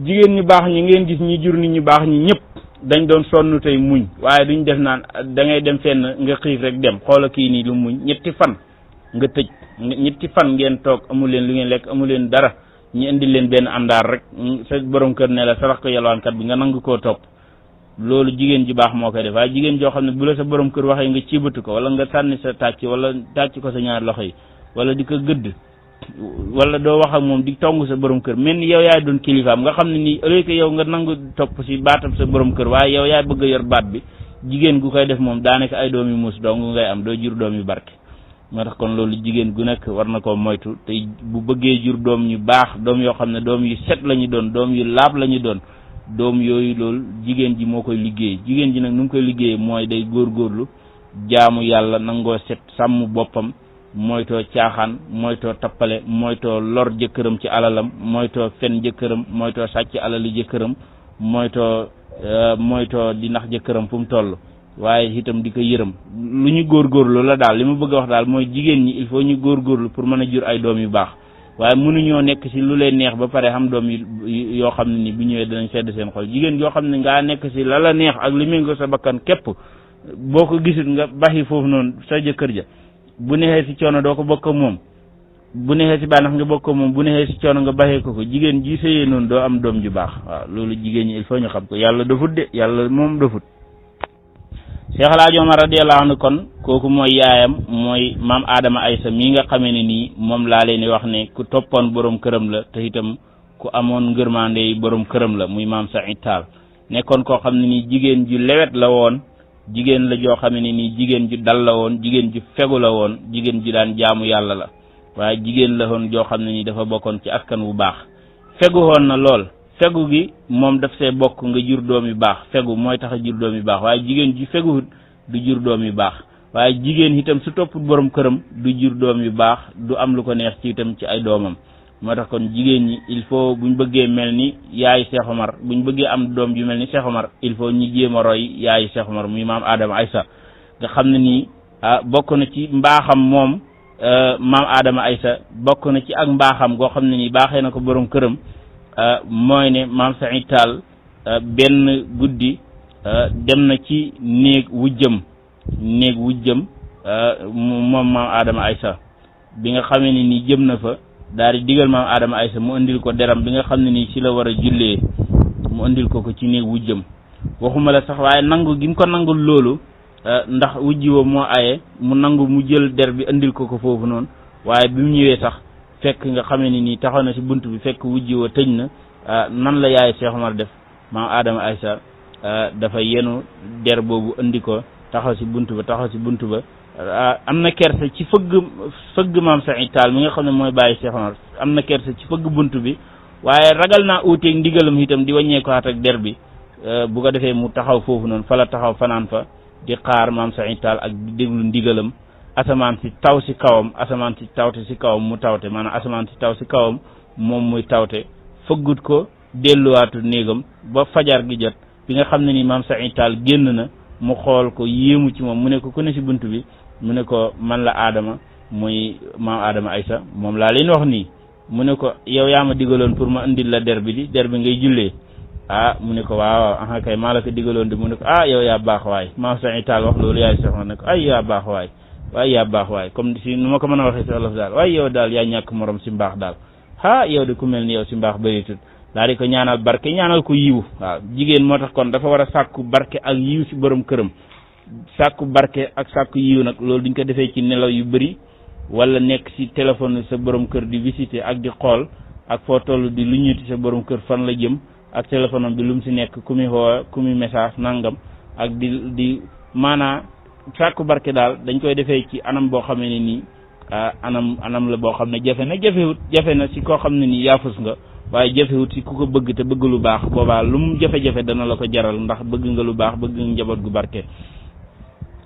jigéen ñu baax ñi ngeen gis ñi jur nit ñu baax ñi ñëpp dañ doon sonn tey muñ, waaye duñ def naan da ngay dem fenn nga xiif rek dem. xoola kii nii lu muñ ñetti fan nga tëj, ñetti fan ngeen toog amu leen lu ngeen lekk, amu leen dara, ñu indi leen benn àndaar rek sa borom kër ne la sarax ko yalwaankat bi nga nangu koo topp. loolu jigéen ji baax moo koy def, waaye jigéen joo xam ne bu la sa borom kër waxee nga ciibatu ko, wala nga sànni sa tàcc wala tàcc ko sa ñaari loxo yi, wala di ko gëdd, wala doo wax ak moom di tong sa borom kër, mel ni yow yaay doon kilifaam, nga xam ne nii au lieu que yow nga nangu topp si baatam sa borom kër, waaye yow yaay bëgg a yor baat bi. jigéen gu koy def moom daanaka ay doom yu muus dong ngay am, doo jur doom yu barke. moo tax kon loolu jigéen gu nekk war na koo moytu, te bu bëggee jur doom ñu baax, doom yoo xam ne doom yu set la ñu doon, doom yu laab la ñu doon, doom yooyu loolu jigéen ji moo koy liggéey. jigéen ji nag nu mu koy liggéeyee mooy day góorgóorlu jaamu yàlla, nangoo set, sàmm boppam, moytoo caaxaan, moytoo tappale, moytoo lor jëkkëram ci alalam, moytoo fen jëkkëram, moytoo sàcc alali jëkkëram, moytoo di nax jëkkëram fu mu toll, waaye itam di ko yërëm. lu ñu góorgóorlu la daal, li ma bëgg a wax daal mooy jigéen ñi il faut ñu góorgóorlu pour mën a jur ay doom yu baax, waaye mënuñoo nekk ci lu leen neex ba pare xam doom yi yoo xam ne ni bu ñëwee danañ sedd seen xol. jigéen yoo xam ne ngaa nekk ci la la neex ak li méngoo sa bakkan képp, boo ko gisul nga baxi foofu noonu sa jëkkër ja, bu neexee ci coono doo ko bokk moom, bu neexee ci bànneex nga bokk moom, bu neexee ci coono nga baxee ko. jigéen ji sëyee noonu doo am doom ju baax. waaw loolu jigéen ñi il faut ñu xam ko. yàlla dofut de, yàlla moom dofut. Cheikh El Hadj Omar radiyallahu anhu kon kooku mooy yaayam, mooy maam Adama Aysa mii nga xamee ne nii moom laa leen di wax ne ku toppoon borom këram la, te itam ku amoon ngërmande yi borom këram la, muy maam Saïd Tall. nekkoon koo xam ne nii jigéen ju lewet la woon, jigéen la joo xam ne nii jigéen ju dal la woon, jigéen ju fegu la woon, jigéen ju daan jaamu yàlla la, waaye jigéen la woon joo xam ne nii dafa bokkoon ci askan wu baax. fegu woon na lool, fegu gi moom daf see bokk nga jur doom yu baax. fegu mooy tax a jur doom yu baax, waaye jigéen ji feguwut du jur doom yu baax. waaye jigéen itam su topput borom këram du jur doom yu baax, du am lu ko neex ci itam ci ay doomam. moo tax kon jigéen ñi il faut buñ bëggee mel ni yaayu Cheikh Omar, buñ bëggee am doom yu mel ni Cheikh Omar, il faut ñu jéem a roy yaayu Cheikh Omar muy maam Adama Aysa, nga xam ne nii bokk na ci mbaaxam moom maam Adama Aysa, bokk na ci ak mbaaxam goo xam ne nii baaxee na ko borom këram. mooy ne maam Saïd Tall benn guddi dem na ci néeg wujjëm moom maam Adama Aysa bi nga xamee ne nii jëm na fa daal di digal maam Adama Aysa mu indil ko deram bi nga xam ne nii ci la war a jullee mu indil ko ci néeg wujjëm waxuma la sax waaye nangu gi mu ko nangul loolu ndax wujji woo moo aye mu nangu mu jël der bi indil ko foofu noonu waaye bi mu ñëwee sax fekk nga xamee ne nii taxaw na ci bunt bi fekk wujji woo tëj na nan la yaay Cheikh Omar def maam Adama Aysa dafa yenu der boobu indi ko taxaw ci bunt ba am na kersa ci fëgg maam Saïd Tall mi nga xam ne mooy bàyyi Cheikh Omar am na kersa ci fëgg bunt bi waaye ragal naa uuteeg ndigalam itam di wàññeeku ak der bi bu ko defee mu taxaw foofu noonu fa la taxaw fanaan fa di xaar maam Saïd Tall ak di déglu ndigalam asamaan si taw si kawam asamaan si tawte si kawam mu tawte maanaam asamaan si taw si kawam moom muy tawte fëggut ko delluwaatu néegam ba fajar gi jot bi nga xam ne ni maam Saïd Tall génn na mu xool ko yéemu ci moom mu ne ko ku ne si bunt bi mu ne ko man la Adama muy maam Adama Aysa moom laa leen wax nii mu ne ko yow yaa ma digaloon pour ma indil la der bi ngay jullee mu ne ko waaw aha kay maa la ko digaloon di mu ne ko yow yaa baax waay maam Saïd Tall wax loolu yaay soxna ne ko yaa baax waay yaa baax waay comme si nu ma ko mën a waxee si wolof daal waaye yow daal yaa ñàkk morom si mbaax daal yow de ku mel ni yow si mbaax bëritut daal di ko ñaanal barke ñaanal ko yiw waaw jigéen moo tax kon dafa war a sàkku barke ak yiw si borom këram sàkku barke ak sàkku yiw nag loolu duñ ko defee ci nelaw yu bëri wala nekk si téléphone sa borom kër di visiter ak di xool ak foo toll di lu ñuti sa borom kër fan la jëm ak téléphone am bi lu mu si nekk ku muy xoo ku muy message nangam ak di maanaa sàkku barke daal dañ koy defee ci anam boo xam ne nii anam la boo xam ne jafe na si koo xam ne nii yaafus nga waaye jafewut si ku ko bëgg te bëgg lu baax boobaa lu mu jafe-jafe dana la ko jaral ndax bëgg nga lu baax bëgg nga njaboot gu barke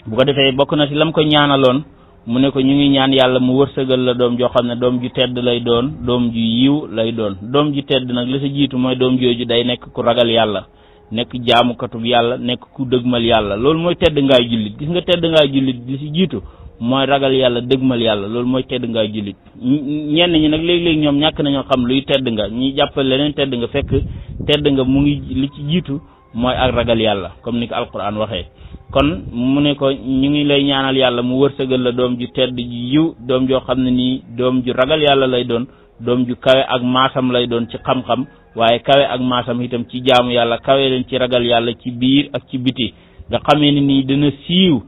bu ko defee bokk na si lam ko ñaanaloon mu ne ko ñu ngi ñaan yàlla mu wërsëgal la doom joo xam ne doom ju tedd lay doon doom ju yiw lay doon doom ju tedd nag la sa jiitu mooy doom jooju day nekk ku ragal yàlla nekk jaamukatub yàlla nekk ku dëgmal yàlla loolu mooy tedd ngaay jullit gis nga tedd ngaay jullit li si jiitu mooy ragal yàlla dëgmal yàlla loolu mooy tedd ngaay jullit ñenn ñi nag léeg-léeg ñoom ñàkk nañoo xam luy tedd nga ñi jàppal leneen tedd nga fekk tedd nga mu ngi li ci jiitu mooy ak ragal yàlla comme ni ko alquran waxee kon mu ne ko ñu ngi lay ñaanal yàlla mu wërsëgal la doom ju tedd ju yiw doom joo xam ne nii doom ju ragal yàlla lay doon doom ju kawe ak maasam lay doon ci xam-xam waaye kawe ak maasam itam ci jaamu yàlla kawe leen ci ragal yàlla ci biir ak ci biti nga xamee ne nii dana siiw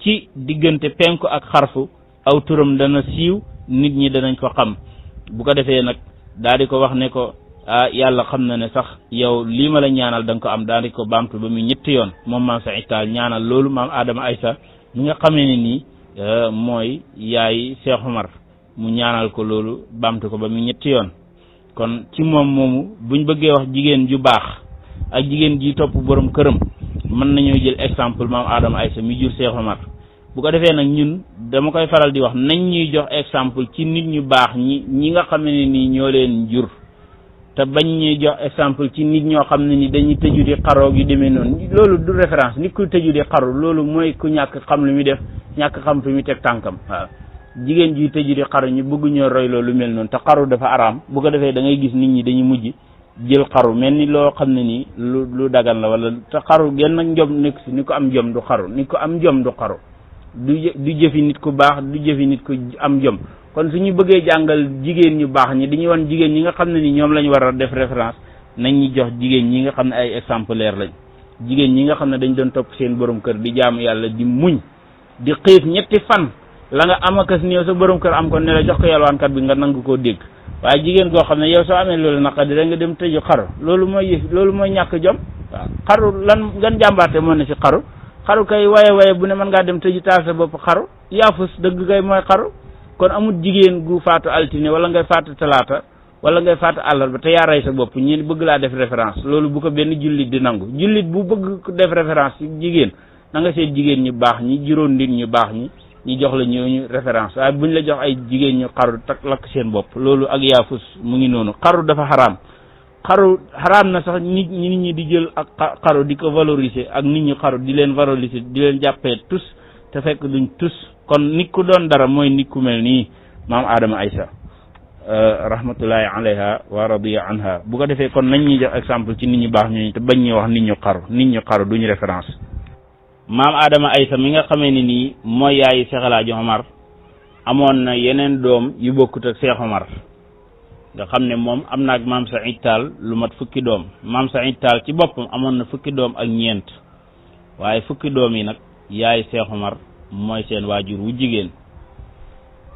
ci diggante penku ak xarfu aw turam dana siiw nit ñi danañ ko xam bu ko defee nag daal di ko wax ne ko yàlla xam na ne sax yow lii ma la ñaanal da nga ko am daal di ko baamtu ba muy ñetti yoon moom maam Saïd Tall ñaanal loolu maam Adama Aysa mi nga xamee ne nii mooy yaay Cheikh Omar mu ñaanal ko loolu baamtu ko ba muy ñetti yoon kon ci moom moomu buñ bëggee wax jigéen ju baax ak jigéen ji topp borom këram mën nañoo jël exemple maam Adama Aysa mi jur Cheikh Omar bu ko defee nag ñun dama koy faral di wax nañ ñuy jox exemple ci nit ñu baax ñi nga xam ne nii ñoo leen jur te bañ ñuy jox exemple ci nit ñoo xam ne ni dañuy tëju di xaroog yu demee noonu loolu du référence nit ku tëju di xaru loolu mooy ku ñàkk xam lu muy def ñàkk xam fi muy teg tànkam waaw jigéen ji tëju di xaru ñu bëgg ñoo roy loolu mel noonu te xaru dafa araam bu ko defee da ngay gis nit ñi dañuy mujj jël xaru mel ni loo xam ne nii lu dagan la wala te xaru genn nag njom nekk si ni ko am jom du xaru ni ko am jom du xaru du jëfi nit ku baax du jëfi nit ku am jom kon suñu bëggee jàngal jigéen ñu baax ñi dañuy wan jigéen ñi nga xam ne ni ñoom lañ war a def référence nañ ñu jox jigéen ñi nga xam ne ay exemplaire lañ jigéen ñi nga xam ne dañ doon topp seen borom kër di jaamu yàlla di muñ di xiif ñetti fan la nga am akas néew sa borom kër am ko ne la jox ko yalwaankat bi nga nangu koo dégg waaye jigéen koo xam ne yow soo amee loolu naqadi da nga dem tëju xaru loolu mooy ñàkk jom waaw xaru lan gan jàmbaarte moo ne si xaru kay waye bu ne mën ngaa dem tëju taal sa bopp xaru yaafus dëgg kay mooy xaru kon amul jigéen gu faatu altine wala ngay faatu talaata wala ngay faatu àllarba te yaa rey sa bopp ñi bëgg laa def référence loolu bu ko benn jullit di nangu jullit bu bëgg def référence ci jigéen na nga seet jigéen ñu baax ñi juróom nit ñu baax ñi jox la ñooñu référence waaye buñ la jox ay jigéen ñu xaru tak lakk seen bopp loolu ak yaafus mu ngi noonu xaru dafa xaraam na sax nit ñi di jël ak xaru di ko valoriser ak nit ñu xaru di leen valoriser di leen jàppee tus te fekk duñ tus kon nit ku doon dara mooy nit ku mel nii maam Adama Aysa rahmatullahi alayha wa radiya anha. bu ko defee kon nañ ñuy jox exemple ci nit ñu baax ñooñu te bañ ñuy wax nit ñu xaru duñu référence. maam Adama Aysa mi nga xamee ni nii mooy yaayu Cheikh El Hadj Omar amoon na yeneen doom yu bokkut ak Cheikh Omar nga xam ne moom am na ak maam Saïd Tall lu mat fukki doom. maam Saïd Tall ci boppam amoon na fukki doom ak ñeent waaye fukki doom yi nag yaayu Cheikh Omar mooy seen waajur wu jigéen.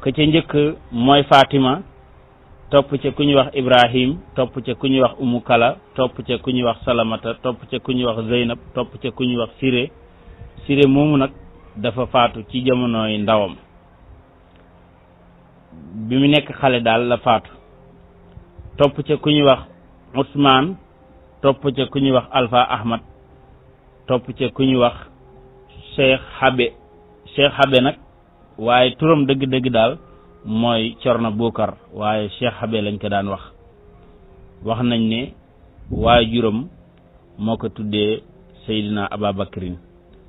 ka ca njëkk mooy Fatima, topp ca ku ñuy wax Ibrahim, topp ca ku ñuy wax Umu Kala, topp ca ku ñuy wax Salamata, topp ca ku ñuy wax Zeynab, topp ca ku ñuy wax Siré moomu nag dafa faatu ci jamonoy ndawam bi mu nekk xale daal la faatu. topp ca ku ñuy wax Ousmane, topp ca ku ñuy wax Alpha Ahmad, topp ca ku ñuy wax Cheikh Habe nag waaye turam dëgg-dëgg daal mooy Corna Bokar waaye Cheikh Habe lañ ko daan wax nañ ne waajuram moo ko tuddee Seydina Ababakrin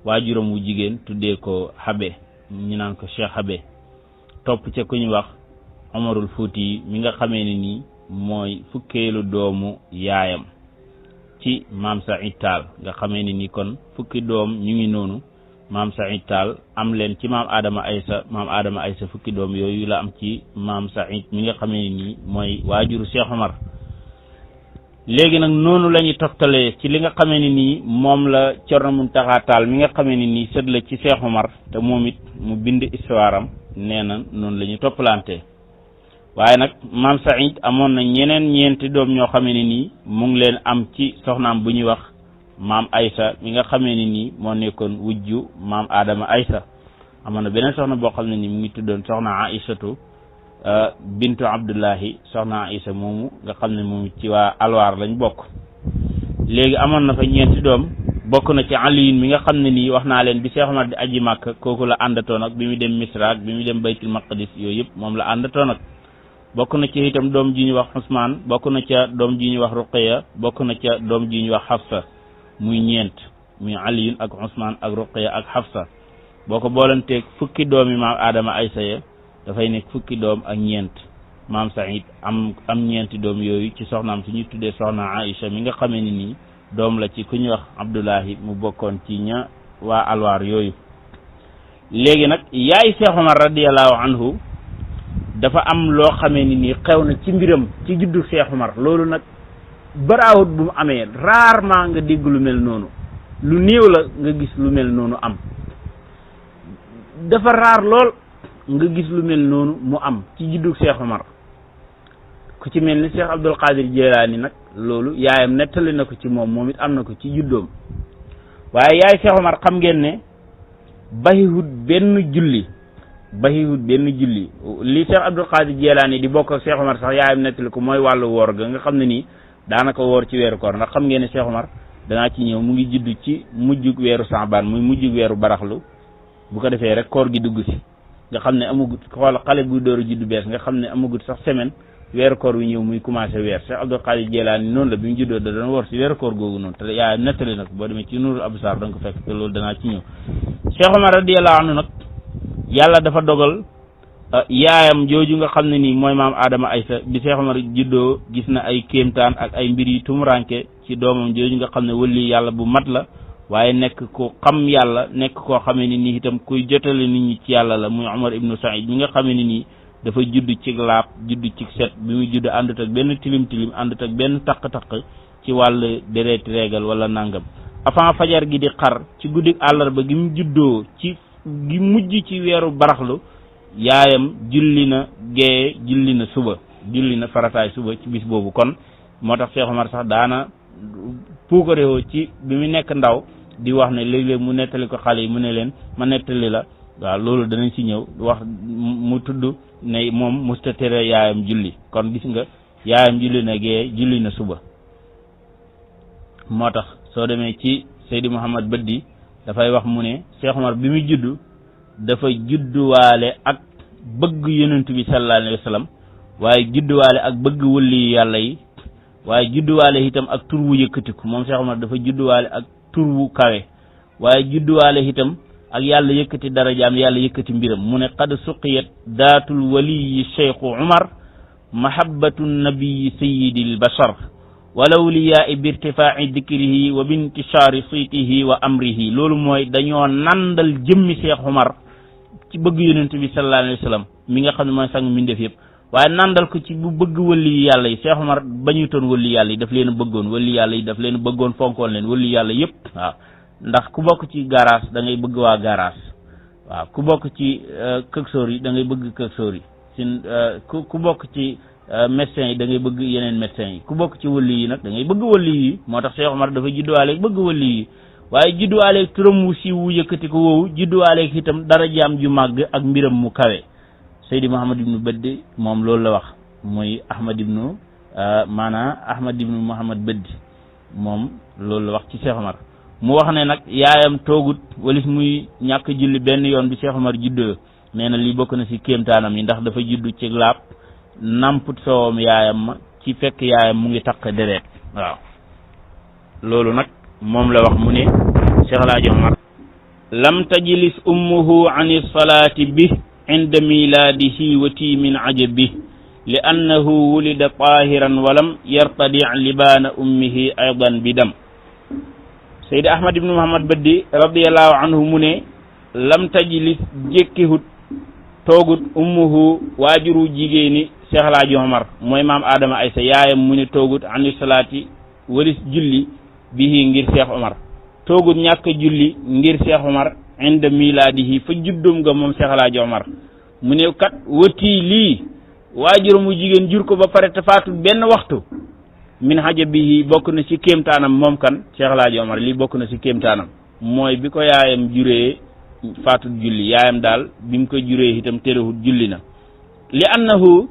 waajuram wu jigéen tuddee ko Habe ñu naan ko Cheikh Habe. topp ca ku ñu wax Omarul Fuuti mi nga xamee ne nii mooy fukkeelu doomu yaayam ci maam Saïd Tall nga xamee ne nii kon fukki doom ñu ngi noonu. maam Saïd Tall am leen ci maam Adama Aysa fukki doom yooyu la am ci maam Saïd mi nga xamee nii mooy waajuru Cheikh Omar. léegi nag noonu la ñuy toftalee ci li nga xamee ni nii moom la Cerno Muntaxa Tall mi nga xamee ni nii sët la ci Cheikh Omar te moom it mu bind histoire am nee na noonu la ñuy toppalante. waaye nag maam Saïd amoon na ñeenti doom ñoo xamee ni nii mu ngi leen am ci soxnaam bu ñuy wax maam Aysa mi nga xamee ni nii moo nekkoon wujju maam Adama Aysa. amoon na beneen soxna boo xam ne ni mu ngi tuddoon soxna Aïsatu bintu Abdullahi. soxna Aïsa moomu nga xam ne moom ci waa alwaar lañ bokk. léegi amoon na fa ñeenti doom bokk na ci Aliyin mi nga xam ne nii wax naa leen bi Cheikh Omar di aji Màkka kooku la àndatoon ak bi mu dem Misra ak bi mu dem Baytul Maqdis yooyu yëpp moom la àndatoon ak. bokk na ci itam doom ji ñuy wax Ousmane, bokk na ca doom ji ñuy wax Ruqayya, bokk na ca doom ji ñuy wax Hafsa. muy ñeent muy Aliyun ak Ousmane ak Ruqayya ak Hafsa. boo ko boolanteeg fukki doom yi maam Adama Aysa ya dafay nekk fukki doom ak ñeent. maam Saïd am ñeenti doom yooyu ci soxnaam su ñu tuddee soxna Aïcha mi nga xamee ni nii doom la ci ku ñuy wax Abdullahi mu bokkoon ci ña waa alwaar yooyu. léegi nag yaay Cheikh Omar radiyallahu anhu dafa am loo xamee ni nii xew na ci mbiram ci juddu Cheikh Omar. loolu nag baraawut bu mu amee rarement nga dégg lu mel noonu, lu néew la nga gis lu mel noonu am. dafa raar lool nga gis lu mel noonu mu am ci juddu Cheikh Omar. ku ci mel ni Cheikh Abdul Qadir Jeylaani nag loolu yaayam nettali na ko ci moom it am na ko ci juddoom. waaye yaay Cheikh Omar xam ngeen ne bayiwut benn julli li Cheikh Abdul Qadir Jeylaani di bokk ak Cheikh Omar sax yaayam nettali ko mooy wàllu woor ga nga xam ne nii daanaka woor ci weeru koor ndax xam ngeen ne Cheikh Omar danaa ci ñëw mu ngi judd ci mujjug weeru Saabaan muy mujjug weeru baraxlu. bu ko defee rek koor gi dugg si nga xam ne amagut xool xale buy door a juddu bees nga xam ne amagut sax semaine weeru koor wi ñëw muy commencé weer. Cheikh Abdul Qadir Jeylaani noonu la bi mu juddoo da doon woor si weeru koor googu noonu te yaayam nettali nag boo demee ci Nuurul Absaar da nga ko fekk te loolu danaa ci ñëw. Cheikh Omar radiyallahu anhu nag yàlla dafa dogal yaayam jooju nga xam ne nii mooy maam Adama Aysa bi Cheikh Omar juddoo gis na ay kéemtaan ak ay mbir yu tumuranke ci doomam jooju nga xam ne wëlli yàlla bu mat la waaye nekk ko xam yàlla nekk koo xamee ni nii itam kuy jotale nit ñi ci yàlla la muy Omar ibnu Saïd mi nga xamee ni nii dafa judd ci laab judd ci set bi muy judd àndut ak benn tilim àndut ak benn taq-taq ci wàll dereeti reegal wala nangam. avant fajar gi di xar ci guddi àllarba gi mu juddoo ci gi mujj ci weeru baraxlu yaayam julli na gee julli na suba julli na farataay suba ci bis boobu. kon moo tax Cheikh Omar sax daana puukarewoo ci bi mu nekk ndaw di wax ne léeg-léeg mu nettali ko xale yi mu ne leen ma nettali la waaw loolu danañ ci ñëw wax mu tudd ne moom musta tere yaayam julli. kon gis nga yaayam julli na gee julli na suba. moo tax soo demee ci Seydi Mouhamad Baddi dafay wax mu ne Cheikh Omar bi muy juddu dafa judduwaale ak bëgg yonent bi sallallahu alayhi wa sallam waaye judduwaale ak bëgg wëlli yàlla yi waaye judduwaale itam ak tur wu yëkkatiku. moom Cheikh Omar dafa judduwaale ak tur wu kawe waaye judduwaale itam ak yàlla yëkkati darajaam yàlla yëkkati mbiram. mu ne qad suqiyat daatul waliyi cheikhu Umar mahabbatu nabiyi sayidil bashar walawliyaa bi irtifaa'i dikrihi wa bintishaari siitihi wa amrihi loolu mooy dañoo nandal jëmmi Cheikh Omar ci bëgg yonent bi sallallahu alayhi wa sallam mi nga xam ne mooy sang mbindeef yëpp waaye nandal ko ci bu bëgg wëli yàlla yi Cheikh Omar bañutoon wëli yàlla yi daf leen a bëggoon wëli yàlla yi daf leen a bëggoon fonkoon leen wëli yàlla yëpp waaw ndax ku bokk ci garage da ngay bëgg waa garage waaw ku bokk ci këksoor yi da ngay bëgg këksoor yi sin ku bokk ci médecins yi da ngay bëgg yeneen médecins yi ku bokk ci wëli yi nag da ngay bëgg wëli yi moo tax Cheikh Omar dafa judduwaaleeg bëgg wëli yi waaye judduwaaleeg turam wu siiw wu yëkkati ko woowu judduwaaleeg itam dara jaam ju màgg ak mbiram mu kawe Seydi Mouhamad ibnu Beddi moom loolu la wax muy Ahmad ibnu Ahmad ibnu Mouhamad Beddi moom loolu la wax ci Cheikh Omar mu wax ne nag yaayam toogut walis muy ñàkk julli benn yoon bi Cheikh Omar juddoo nee na lii bokk na si kéemtaanam yi ndax dafa juddu ci laab namput soowam yaayam ma ci fekk yaayam mu ngi taq deret waaw loolu nag moom la wax mu ne Cheikh Alaaji Omar lam tajlis ummuhu ani salaati bi inda milaadihi wati min ajabi li annahu wulida tahiran walam yartadi libaana ummihi aydan bi dam Seydi Ahmad ibnu Muhammad Beddi radiallahu anhu mu ne lam tajlis jékkihut toogut ummuhu waajuru jigéeni Cheikh Alaaji Omar mooy maam Adama Aysa yaayam mu ne toogut ani salaati walis julli bihi ngir Cheikh Omar toogut ñàkk julli ngir Cheikh Omar inda milaadihi fa juddum nga moom Cheikh Alaaji Omar mu ne kat wëtii lii waajuramu jigéen jur ko ba pare te faatu benn waxtu min hajabihi bokk na ci kéemtaanam moom kan Cheikh Alaaji Omar lii bokk na ci kéemtaanam mooy bi ko yaayam juree faatut julli yaayam daal bi mu ko juree itam terewut julli na li annahu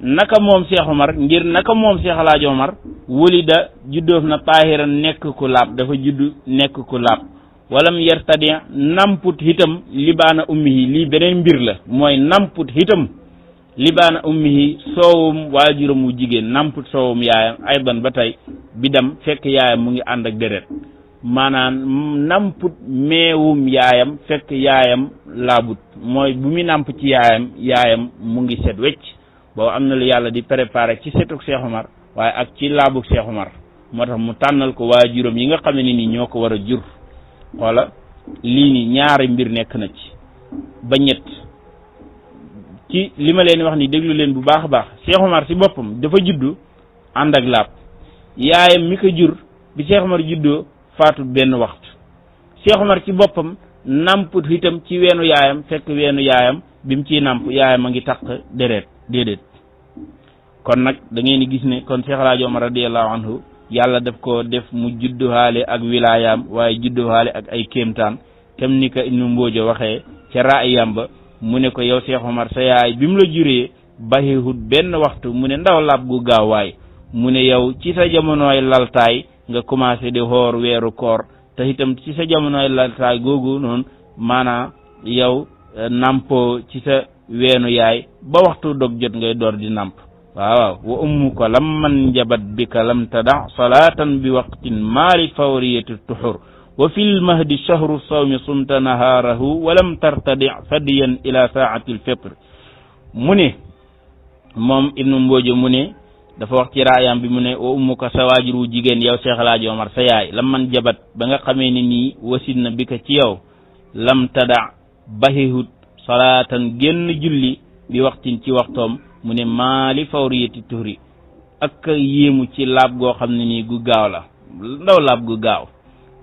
naka moom Cheikh Omar ngir naka moom Cheikh Alaaji Omar wulida juddoof na taahiran nekk ku laab dafa judd nekk ku laab walam yartadi namput itam libaana ummihi lii beneen mbir la mooy namput itam libaana ummihi soowum waajuram wu jigéen namput soowum yaayam aydan ba tey bi dem fekk yaayam mu ngi ànd ak deret maanaam namput meewum yaayam fekk yaayam laabut mooy bu mu namp ci yaayam mu ngi set wecc boobu am na lu yàlla di préparé ci setuk Cheikh Omar waaye ak ci laabuk Cheikh Omar moo tax mu tànnal ko waajuram yi nga xam ne ni ñoo ko war a jur wala lii ni ñaari mbir nekk na ci ba ñett ci li ma leen wax ni déglu leen bu baax a baax Cheikh Omar si boppam dafa juddu ànd ak laab yaayam mi ko jur bi Cheikh Omar juddoo faatut benn waxtu Cheikh Omar ci boppam namput itam ci weenu yaayam fekk weenu yaayam bi mu ciy namp yaayam a ngi taq deret déedéet kon nag da ngeen di gis ne kon Cheikh Alaaji Omar radiyallahu anhu yàlla daf ko def mu judduwaale ak wilaayam waaye judduwaale ak ay kéemtaan kem ni ko Ibnu Mboojo waxee ca raayam ba mu ne ko yow Cheikh Omar sa yaay bi mu la juree baxihut benn waxtu mu ne ndaw laab gu gaaw waay mu ne yow ci sa jamonooy laltaay nga commencé di xoor weeru koor te itam ci sa jamonooy laltaay googu noonu maanaam yow nampoo ci sa weenu yaay ba waxtu dog jot ngay door di namp waaw wa ummuka lam man jabat bika lam tada salatan bi waqtin maali fawriyati tuhur wa fil mahdi shahru sawmi sumta nahaarahu wa lam tartadi fadiyan ila saati alfitr mu ne moom Ibnu Mboojo mu ne dafa wax ci raayam bi mu ne wa ummuka sa waajur wu jigéen yow Cheikh Alaaji Omar sa yaay lam man jabat ba nga xamee ne nii wasit na bi ka ci yow lam tada bahihut salaatan génn julli bi waxtin ci waxtoom mu ne maali fawriyati tuhri ak yéemu ci laab goo xam ne nii gu gaaw la ndaw laab gu gaaw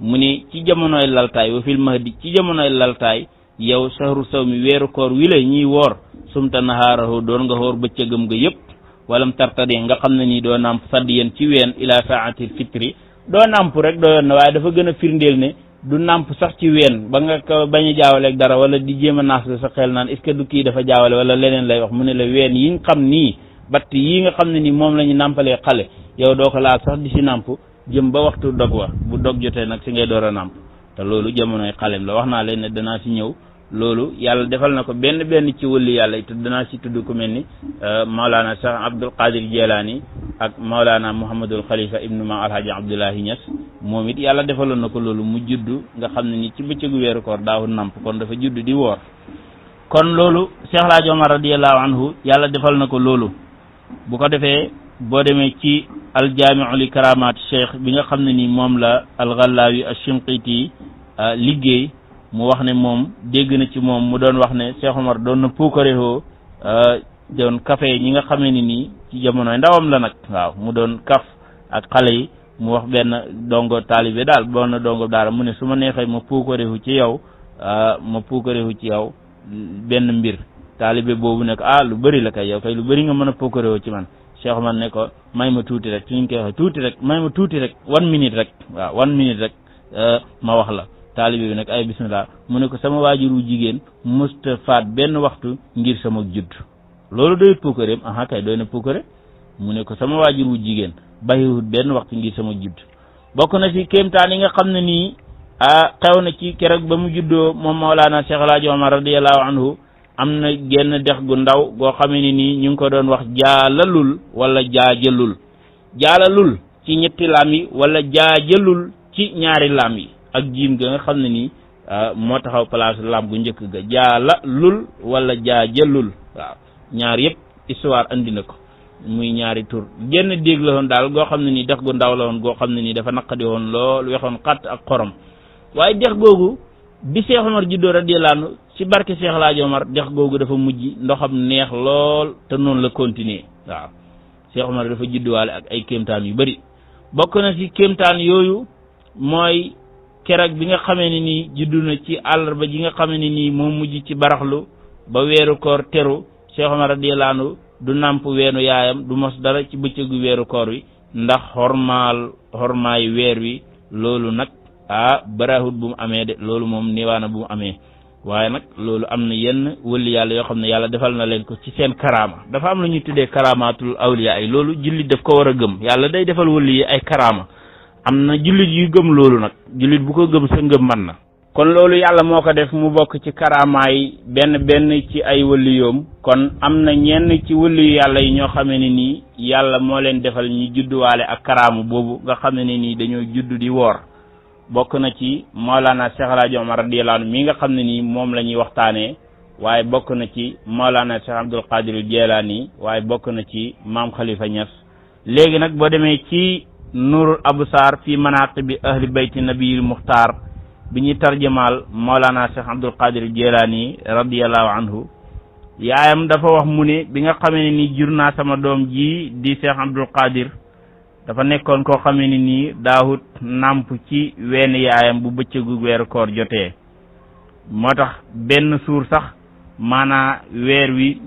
mu ne ci jamonoy laltaay wa fil mahdi ci jamonoy laltaay yow sahru sawmi weeru koor wi la ñuy woor sumta nahaarahu doon nga xoor bëccëgam nga yëpp walam tartadi nga xam ne nii doo namp faddiyan ci ween ila saatil fitri doo namp rek doo yoon na waaye dafa gën a firndeel ne du namp sax ci ween ba nga ko bañ a jaawaleeg dara wala di jéem a naas la sa xel naan est-ce que du kii dafa jaawale wala leneen lay wax mu ne la ween yi nga xam nii batt yi nga xam ne nii moom la ñu nampalee xale yow doo ko laal sax di si namp jëm ba waxtu dog wa bu dog jotee nag si ngay door a namp te loolu jamonoy xalem la wax naa leen ne danaa si ñëw loolu yàlla defal na ko benn ci wëlli yàlla te danaa si tudd ku mel ni Maolana Cheikh Abdul Qadir Jilani ak Maolana Mouhamadul Khalifa ibnu ma alhaji Abdoulahi Niass moom it yàlla defaloon na ko loolu mu juddu nga xam ne ni ci bëccëgu weeru koor daawul namp kon dafa juddu di woor kon loolu Cheikh Alaaji Omar radiyallahu anhu yàlla defal na ko loolu bu ko defee boo demee ci aljaamiu li karamaat cheikh bi nga xam ne ni moom la al-Ghallaawi ash-Shinqiti liggéey mu wax ne moom dégg na ci moom mu doon wax ne Cheikh Omar doon na puukarewoo doon café ñi nga xamee ni nii ci jamonoy ndawam la nag waaw mu doon kaf ak xale yi mu wax benn dongo taalibe daal benn dongo daal mu ne su ma neexee ma puukarewu ci yow benn mbir taalibe boobu ne ko lu bëri la kay yow kay lu bëri nga mën a puukarewoo ci man Cheikh Omar ne ko may ma tuuti rek suñ koy waxee tuuti rek may ma tuuti rek 1 minute rek waaw 1 minute rek ma wax la taalibe bi nag ay bismillah mu ne ko sama waajuru jigéen musta faat benn waxtu ngir sama judd loolu doyut puukareem kay doy na puukare mu ne ko sama waajuru jigéen bàyyiwut benn waxtu ngir sama judd bokk na ci kéemtaan yi nga xam ne nii xew na ci keroog ba mu juddoo moom Mawlana Cheikh El Hadj Omar radiyallahu anhu am na genn dex gu ndaw goo xamee ne nii ñu ngi ko doon wax jaalalul wala jaajalul jaalalul ci ñetti laam yi wala jaajalul ci ñaari laam yi ak jiim ga nga xam ne nii moo taxaw place laam gu njëkk ga jaalalul wala jaajalul waaw ñaar yëpp histoire andi na ko muy ñaari tur genn dégg la woon daal goo xam ne nii dex gu ndaw la woon goo xam ne nii dafa naqadi woon lool wexoon xatt ak xorom waaye dex googu bi Cheikh Omar juddoo radiyallahu anhu ci barke Cheikh El Hadj Omar dex googu dafa mujj ndoxam neex lool te noonu la continuer waaw Cheikh Omar dafa judduwaale ak ay kéemtaan yu bëri bokk na ci kéemtaan yooyu mooy keroog bi nga xamee ne nii juddu na ci àllarba ji nga xamee ne nii moo mujj ci baraxlu ba weeru koor teru Cheikh Omar radiyallahu anhu du nàmp weenu yaayam du mos dara ci bëccëgu weeru koor wi ndax xormaay weer wi loolu nag barahut bu mu amee de loolu moom niwaana bu mu amee waaye nag loolu am na yenn wëli yàlla yoo xam ne yàlla defal na leen ko ci seen karaama dafa am lu ñuy tuddee karaamaatul awliya ay loolu jullit daf ko war a gëm yàlla day defal wëli yi ay karaama am na jullit yu gëm loolu nag jullit bu ko gëm sa ngëm man na kon loolu yàlla moo ko def mu bokk ci karaamaay benn ci ay wëliyoom kon am na ñenn ci wëliyu yàlla yi ñoo xamee ne nii yàlla moo leen defal ñi judduwaale ak karaamu boobu nga xam ne nii dañoo juddu di woor bokk na ci Mawlana Cheikh El Hadj Omar radiyallahu anhu mi nga xam ne nii moom la ñuy waxtaanee waaye bokk na ci Mawlana Cheikh Abdul Qadir Jilani waaye bokk na ci maam Khalifa Niass léegi nag boo demee ci Nuurul Absar fi manaqibi ahli bayti nabiyil muxtaar bi ñuy tarjamaal Mawlana Cheikh Abdul Qadir Jilani radiyallahu anhu yaayam dafa wax mu ne bi nga xamee ne nii jur naa sama doom ji di Cheikh Abdul Qadir dafa nekkoon koo xamee ne nii daawut nàmp ci wenn yaayam bu bëccëgu weeru koor jotee moo tax benn suur sax maanaa weer wi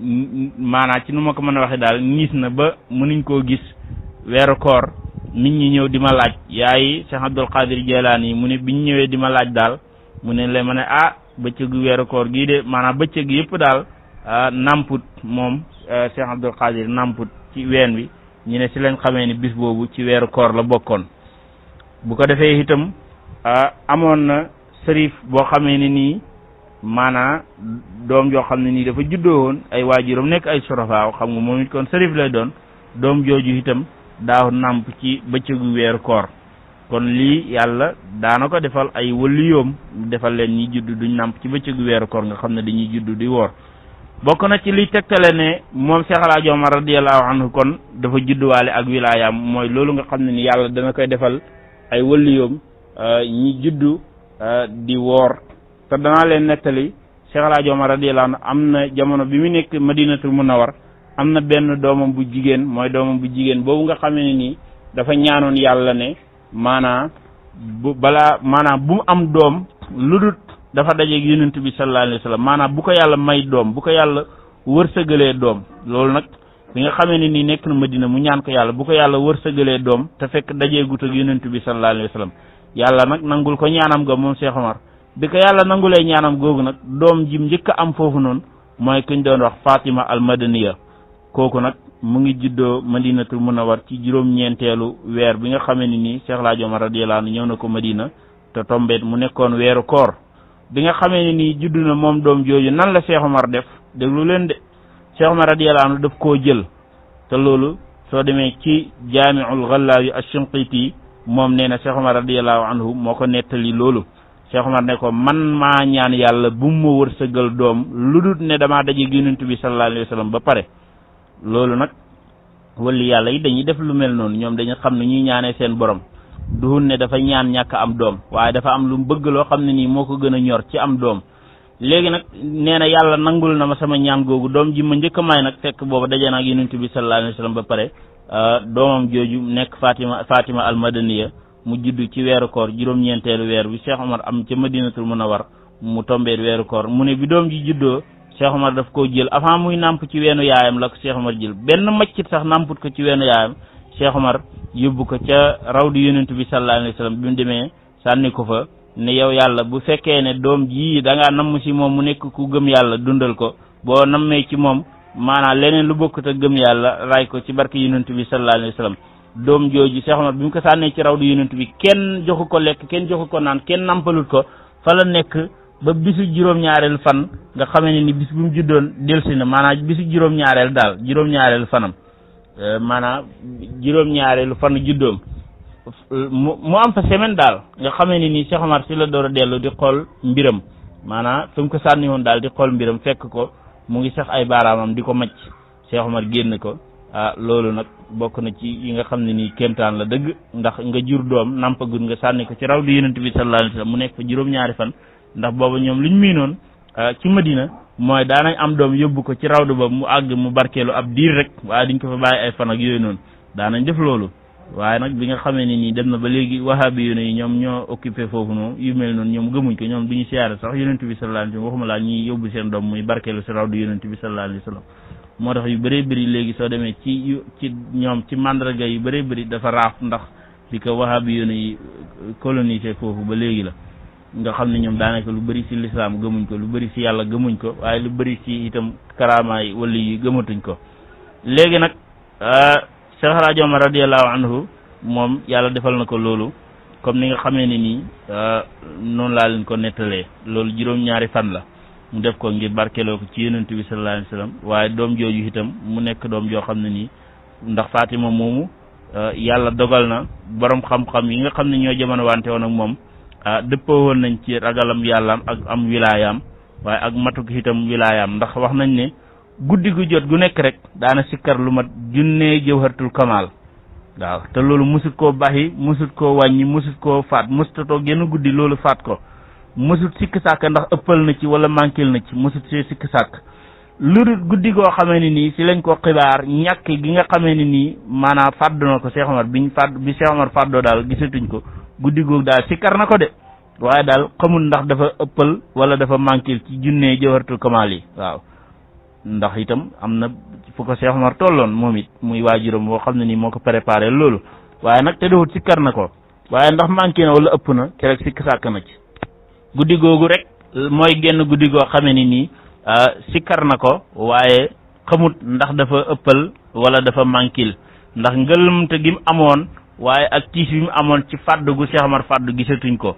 maanaa ci nu ma ko mën a waxee daal niis na ba mënuñ koo gis weeru koor nit ñi ñëw di ma laaj yaay Cheikh Abdul Qadir Jilani mu ne biñ ñëwee di ma laaj daal mu ne la ma ne bëccëgu weeru koor gii de maanaam bëccëg yëpp daal nàmput moom Cheikh Abdul Qadir nàmput ci ween wi ñu ne si leen xamee ni bis boobu ci weeru koor la bokkoon bu ko defee itam amoon na sërif boo xamee ne nii maanaa doom joo xam ne nii dafa juddoo woon ay waajuram nekk ay sorofaaw xam nga moom it kon sërif lay doon doom jooju itam daaw nàmp ci bëccëgu weeru koor kon lii yàlla daana ko defal ay waliyoom defal leen ñi judd duñ nàmp ci bëccëgu weeru koor nga xam ne dañuy judd di woor bokk na ci liy tegtale ne moom Cheikh El Hadj Omar radiyallahu anhu kon dafa judduwaale ak wilaayam mooy loolu nga xam ne ni yàlla dana koy defal ay waliyoom ñi juddu di woor te danaa leen nettali Cheikh El Hadj Omar radiyallahu anhu am na jamono bi mu nekk Madinatul Munawwar am na benn doomam bu jigéen mooy doomam bu jigéen boobu nga xamee ne nii dafa ñaanoon yàlla ne maanaa bu mu am doom lu dul dafa dajeeg yonent bi sallallahu alayhi wa sallam maanaam bu ko yàlla may doom bu ko yàlla wërsëgalee doom loolu nag bi nga xamee ne nii nekk na Madina mu ñaan ko yàlla bu ko yàlla wërsëgalee doom te fekk dajeegut ak yonent bi sallallahu alayhi wa sallam yàlla nag nangul ko ñaanam ga moom Cheikh Omar bi ko yàlla nangulee ñaanam googu nag doom jim njëkk a am foofu noonu mooy kuñ doon wax Fatima al Madaniya kooku nag mu ngi juddoo Madinatul Munawwar ci juróom-ñeenteelu weer bi nga xamee ne nii Cheikh El Hadj Omar radiyallahu anhu ñëw na ko Madina te tombeet mu nekkoon weeru koor bi nga xamee ne nii juddu na moom doom jooju nan la Cheikh Omar def déglu leen de Cheikh Omar radiyallahu anhu daf koo jël te loolu soo demee ci jaamiul Ghallaawi ash-Shinqiti moom nee na Cheikh Omar radiyallahu anhu moo ko nettali loolu Cheikh Omar ne ko man maa ñaan yàlla bu mu ma wërsëgal doom lu dul ne damaa daje yonent bi sallallahu alayhi wa sallam ba pare loolu nag wali yàlla yi dañuy def lu mel noonu ñoom dañu xam ne ñuy ñaanee seen borom duhun ne dafa ñaan ñàkk am doom waaye dafa am lu mu bëgg loo xam ne nii moo ko gën a ñor ci am doom léegi nag nee na yàlla nangul na ma sama ñaan googu doom ji ma njëkk a may nag fekk booba daje na ak yonent bi sallallahu alayhi wa sallam ba pare doomam jooju nekk Fatima al-Madaniya mu judd ci weeru koor juróom-ñeenteelu weer bi Cheikh Omar am ca Madinatul Munawwar mu tombee weeru koor mu ne bi doom ji juddoo Cheikh Omar daf koo jël avant muy nàmp ci weenu yaayam la ko Cheikh Omar jël benn maccit sax nàmput ko ci weenu yaayam Cheikh Omar yóbbu ko ca rawdu yonent bi sallallahu alayhi wa sallam bi mu demee sànni ko fa ne yow yàlla bu fekkee ne doom ji da ngaa namm si moom mu nekk ku gëm yàlla dundal ko boo nammee ci moom maanaam leneen lu bokkut ak gëm yàlla ray ko ci barke yonent bi sallallahu alayhi wa sallam doom jooju Cheikh Omar bi mu ko sànnee ci rawdu yonent bi kenn joxu ko lekk kenn joxu ko naan kenn nampalut ko fa la nekk ba bisu juróom-ñaareel fan nga xamee ne ni bis bu mu juddoon delsi na maanaam bisu juróom-ñaareel daal juróom-ñaareel fanam maanaam juróom-ñaareelu fan juddoom mu am fa semaine daal nga xamee ne ni Cheikh Omar si la door a dellu di xool mbiram maanaam fi mu ko sànni woon daal di xool mbiram fekk ko mu ngi sax ay baaraamam di ko macc Cheikh Omar génn ko loolu nag bokk na ci yi nga xam ne nii kéemtaan la dëgg ndax nga jur doom nampagut nga sànni ko ci raw di yonent bi sallallahu alayhi wa sallam mu nekk fa juróom-ñaari fan ndax booba ñoom luñ miinoon ci Madina mooy daanañ am doom yóbbu ko ci rawdu ba mu àgg mu barkeelu ab diir rek waaye duñ ko fa bàyyi ay fan ak yooyu noonu daanañ def loolu waaye nag bi nga xamee ne nii dem na ba léegi wahabi yu ne yi ñoom ñoo occupé foofu noonu yu mel noonu ñoom gëmuñ ko ñoom duñu siyaare sax yonent bi sallallahu alayhi wa sallam waxuma laa ñuy yóbbu seen doom muy barkeelu si rawdu yonent bi sallallahu alayhi wa sallam moo tax yu bëree bëri léegi soo demee ci ñoom ci mandarga yu bëree bëri dafa raaf ndax bi ko wahabi yu ne yi colonisé foofu ba léegi la nga xam ne ñoom daanaka lu bëri si lislaam gëmuñ ko lu bëri si yàlla gëmuñ ko waaye lu bëri si itam karaamaay wala yi gëmatuñ ko léegi nag Cheikh Hadji Omar radiyallahu anhu moom yàlla defal na ko loolu comme ni nga xamee ne nii noonu laa leen ko nettalee loolu juróom-ñaari fan la mu def ko ngir barkeloo ko ci yonent bi sallallahu alayhi wa sallam waaye doom jooju itam mu nekk doom joo xam ne nii ndax Fatima moomu yàlla dogal na borom xam-xam yi nga xam ne ñoo jamono wante woon ak moom dëppoo woon nañ ci ragalam yàllaam ak am wilaayaam waaye ak matuk itam wilaayaam ndax wax nañ ne guddi gu jot gu nekk rek daana sikkar lu mat junnee jawharatul kamal waaw te loolu musut koo baxi musut koo wàññi musut koo faat mustatoo génn guddi loolu faat ko musut sikk sàkk ndax ëppal na ci wala manquil na ci musut see sikk sàkk lu dul guddi goo xamee ne nii si lañ ko xibaar ñàkk gi nga xamee ne nii maanaam fàddu na ko Cheikh Omar bi Cheikh Omar fàddoo daal gisatuñ ko guddi googu daal sikkar na ko de waaye daal xamul ndax dafa ëppal wala dafa manquil ci junnee jawharatul kamal yi waaw ndax itam am na fu ko Cheikh Omar tolloon moom it muy waajuram boo xam ne nii moo ko préparé loolu waaye nag te dewut sikkar na ko waaye ndax manqué na wala ëpp na keroog sikk sàkk na ci guddi googu rek mooy genn guddi goo xamee ni nii sikkar na ko waaye xamut ndax dafa ëppal wala dafa manquil ndax ngëlëmte gi mu amoon waaye ak tiis bi mu amoon ci fàddu gu Cheikh Omar fàddu gisatuñ ko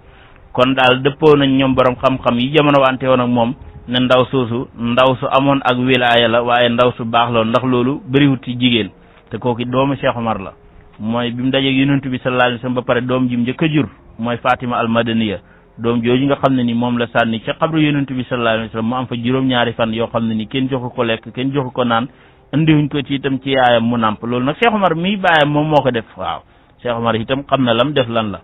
kon daal dëppoo nañ ñoom borom xam-xam yi jamono wante woon ak moom ne ndaw soosu ndaw su amoon ak wilaaya la waaye ndaw su baax loolu ndax loolu bëriwut ci jigéen te kooku doomu Cheikh Omar la mooy bi mu dajeeg yonent bi sallallahu alayhi wasallam ba pare doom ji mu njëkk a jur mooy Fatima al-Madaniya doom jooju nga xam ne ni moom la sànni ca xabru yonent bi sallallahu alayhi wasallam mu am fa juróom-ñaari fan yoo xam ne ni kenn joxu ko lekk kenn joxu ko naan indiwuñ ko ci itam ci yaayam mu nàmp loolu nag Cheikh Omar mii bàyyam moom moo ko def waaw Cheikh Omar itam xam na lam def lan la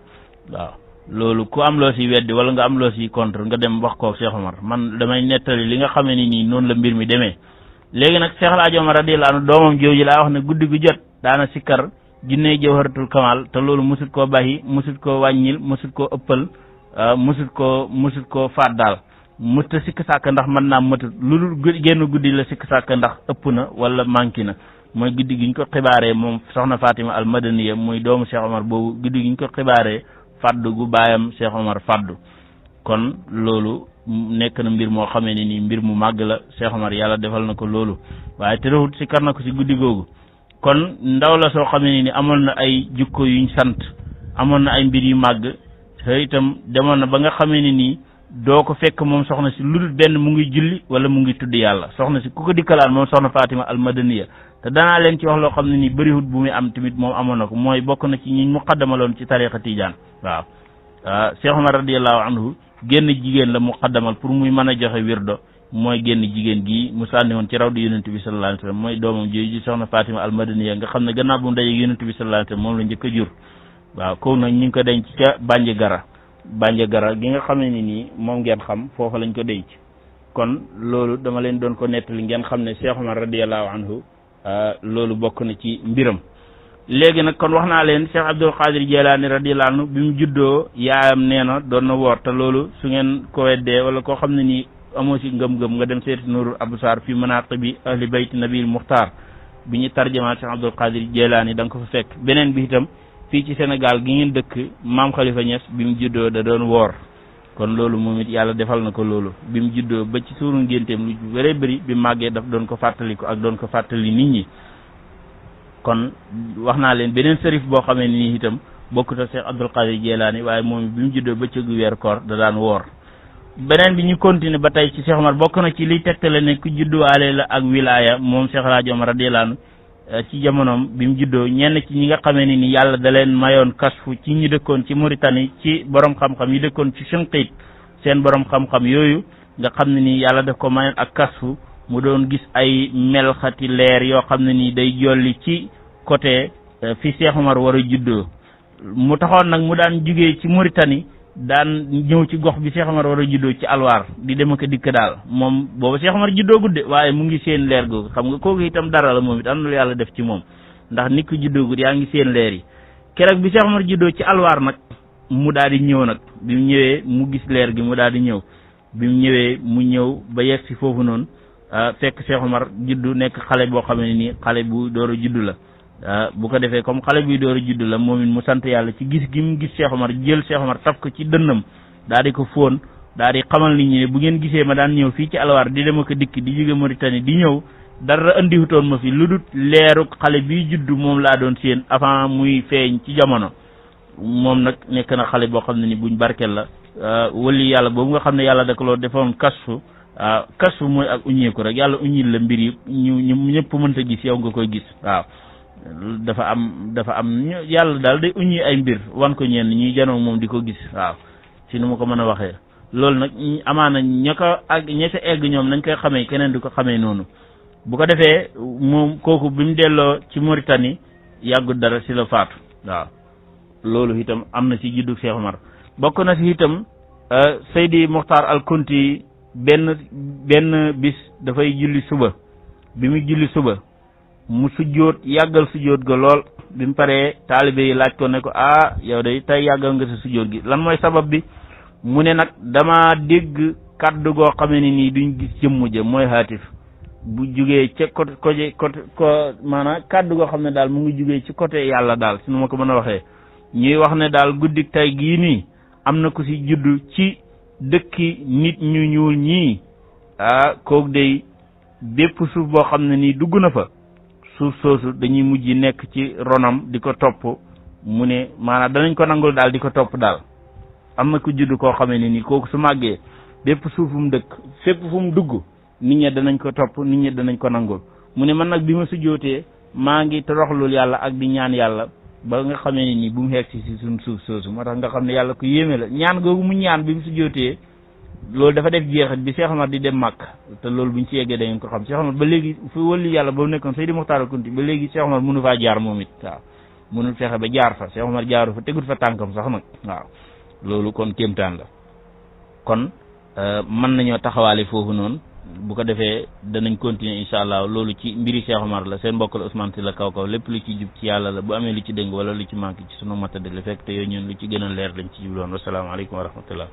waaw loolu ku am loo si weddi wala nga am loo si contre nga dem wax ko Cheikh Omar man damay nettali li nga xamee ni nii noonu la mbir mi demee léegi nag Cheikh Hadji Omar radiyallahu anhu doomam jooju laa wax ne guddi gu jot daana sikkar junnee jawharatul kamal te loolu musut koo baxi musut koo wàññil musut koo ëppal musut koo faat daal musta sikk sàkk ndax mën naa matut lu dul génn guddi la sikk sàkk ndax ëpp na wala manqué na mooy guddi gi ñu ko xibaaree moom soxna Fatima al-Madaniya muy doomu Cheikh Omar boobu guddi gi ñu ko xibaaree faddu gu baayam Cheikh Omar faddu kon loolu nekk na mbir moo xamee ne nii mbir mu màgg la Cheikh Omar yàlla defal na ko loolu waaye terewut si kar na ko si guddi googu kon ndaw la soo xamee ne ni amoon na ay jukko yuñ sant amoon na ay mbir yu màgg te itam demoon na ba nga xamee ne nii doo ko fekk moom soxna si lu dul benn mu ngi julli wala mu ngi tudd yàlla soxna si ku ko dikkalaan moom soxna Fatima al-Madaniya te danaa leen ci wax loo xam ne nii bëriwut bu muy am tamit moom amoon na ko mooy bokk na ci ñi muqaddamaloon ci tariqa Tijaan waaw Cheikh Omar radiyallahu anhu génn jigéen la muqaddamal pour muy mën a joxe wirdo mooy génn jigéen gi mu sànni woon ci raw di yonent bi sallallahu alayhi wasallam mooy doomam jooju soxna Fatima al-Madaniya nga xam ne gannaaw bu mu dajeeg yonent bi sallallahu alayhi wasallam moom la njëkk a jur waaw kooku nag ñu ngi ko denc ca Bandiagara gi nga xam ne nii moom ngeen xam foofa lañ ko denc kon loolu dama leen doon ko nettali ngeen xam ne Cheikh Omar radiyallahu anhu loolu bokk na ci mbiram. léegi nag kon wax naa leen Cheikh Abdul Qadir Jilani radiyallahu anhu bi mu juddoo yaayam nee na doon na woor te loolu su ngeen ko weddee wala koo xam ne nii amoo ci ngëm-ngëm nga dem seeti Nuurul Absar fi manaqibi ahli bayti nabil muxtaar bi ñu tarjamaal Cheikh Abdul Qadir Jilani da nga ko fa fekk. beneen bi itam fii ci Sénégal gi ngeen dëkk maam Khalifa Niass bi mu juddoo da doon woor kon loolu moom it yàlla defal na ko loolu bi mu juddoo ba ci suuru ngénteem lu bëree bëri bi màggee daf doon ko fàttali ko ak doon ko fàttali nit ñi. kon wax naa leen beneen sërif boo xamee ni itam bokkut ak Cheikh Abdul Qadir Jilani waaye moom bi mu juddoo bëccëgu weer koor da daan woor. beneen bi ñu continuer ba tey ci Cheikh Omar bokk na ci liy tegtale ne ku judduwaale la ak wilaya moom Cheikh El Hadj Omar radiyallahu anhu ci jamonoom bi mu juddoo ñenn ci ñi nga xamee ni yàlla da leen mayoon kasfu ci ñi dëkkoon ci Mauritanie ci borom xam-xam yi dëkkoon ci Shinqit seen borom xam-xam yooyu nga xam ne ni yàlla daf ko mayoon ak kasfu mu doon gis ay melxati leer yoo xam ne ni day jolli ci côté fi Cheikh Omar war a juddoo mu taxoon nag mu daan jugee ci Mauritanie daan ñëw ci gox bi Cheikh Omar war a juddoo ci alwaar di dem ak dikk daal moom booba Cheikh Omar juddoo gudde waaye mu ngi seen leer googu xam nga kooku itam dara la moom it am na lu yàlla def ci moom ndax nit ku juddoo gudde yaa ngi seen leer yi keroog bi Cheikh Omar juddoo ci alwaar nag mu daal di ñëw nag bi mu ñëwee mu gis leer gi mu daal di ñëw bi mu ñëwee mu ñëw ba yegg si foofu noonu fekk Cheikh Omar juddu nekk xale boo xam ne nii xale bu door a juddu la bu ko defee comme xale buy door a judd la moom it mu sant yàlla ci gis gi mu gis Cheikh Omar jël Cheikh Omar taf ko ci dënnam daal di ko fóon daal di xamal nit ñi ne bu ngeen gisee ma daan ñëw fii ci alwaar di dem ak dikk di jóge Mauritanie di ñëw dara andiwutoon ma fi lu dul leeru xale biy judd moom laa doon séen avant muy feeñ ci jamono moom nag nekk na xale boo xam ne ni buñ barkeel la wali yàlla boobu nga xam ne yàlla da ko loo defoon kasfu mooy ak uñeeku rek yàlla uñil la mbir yi ñu ñëpp mënta gis yow nga koy gis waaw dafa am yàlla daal day uñi ay mbir wan ko ñenn ñuy janoo moom di ko gis waaw ci nu ma ko mën a waxee loolu nag amaana ña ko ak ña ca egg ñoom nañ koy xamee keneen di ko xamee noonu bu ko defee moom kooku bi mu delloo ci Mauritanie yàggut dara si la faatu waaw loolu itam am na ci juddu Cheikh Omar bokk na si itam Seydi Mokhtar al Kunti benn bis dafay julli suba bi muy julli suba mu sujjóot yàggal sujjóot ga lool bi mu paree taalibe yi laaj ko ne ko yow de tey yàggal nga sa sujjóot gi lan mooy sabab bi mu ne nag dama dégg kaddu goo xamee ni nii duñ gis jëmm ja mooy haatif bu jugee ca côté maanaam kaddu goo xam ne daal mu ngi jugee ci côté yàlla daal si nu ma ko mën a waxee ñuy wax ne daal guddik tey gii nii am na ku si juddu ci dëkki nit ñu ñuul ñii kooku day bépp suuf boo xam ne nii dugg na fa suuf soosu dañuy mujj nekk ci ronam di ko topp mu ne maanaam danañ ko nangul daal di ko topp daal am na ku judd koo xamee ne ni kooku su màggee bépp suuf fu mu dëkk fépp fu mu dugg nit ñi danañ ko topp nit ñi danañ ko nangul mu ne man nag bi ma sujjootee maa ngi toroxlul yàlla ak di ñaan yàlla ba nga xamee ne ni bu mu xeeg si suñ suuf soosu moo tax nga xam ne yàlla ku yéeme la ñaan googu mu ñaan bi mu sujjootee loolu dafa def jeexit bi Cheikh Omar di dem màkk te loolu buñ ci yeggee da ngeen ko xam Cheikh Omar ba léegi fu wëlli yàlla ba mu nekkoon Seydi Mokhtar Kunti ba léegi Cheikh Omar mënu faa jaar moom it waaw mënul fexe ba jaar fa Cheikh Omar jaaru fa tegut fa tànkam sax nag waaw loolu kon kéemtaan la kon mën nañoo taxawaale foofu noonu bu ko defee danañ continuer incha allah loolu ci mbiri Cheikh Omar la seen mbokk la Ousmane Sylla Kaw Kaw lépp lu ci jub ci yàlla la bu amee lu ci dëng wala lu ci manqué ci sunu matadi la fekk te yooyu ñun lu ci gën a leer lañ ci jubloon wasalaamaaleykum wa rahmatullah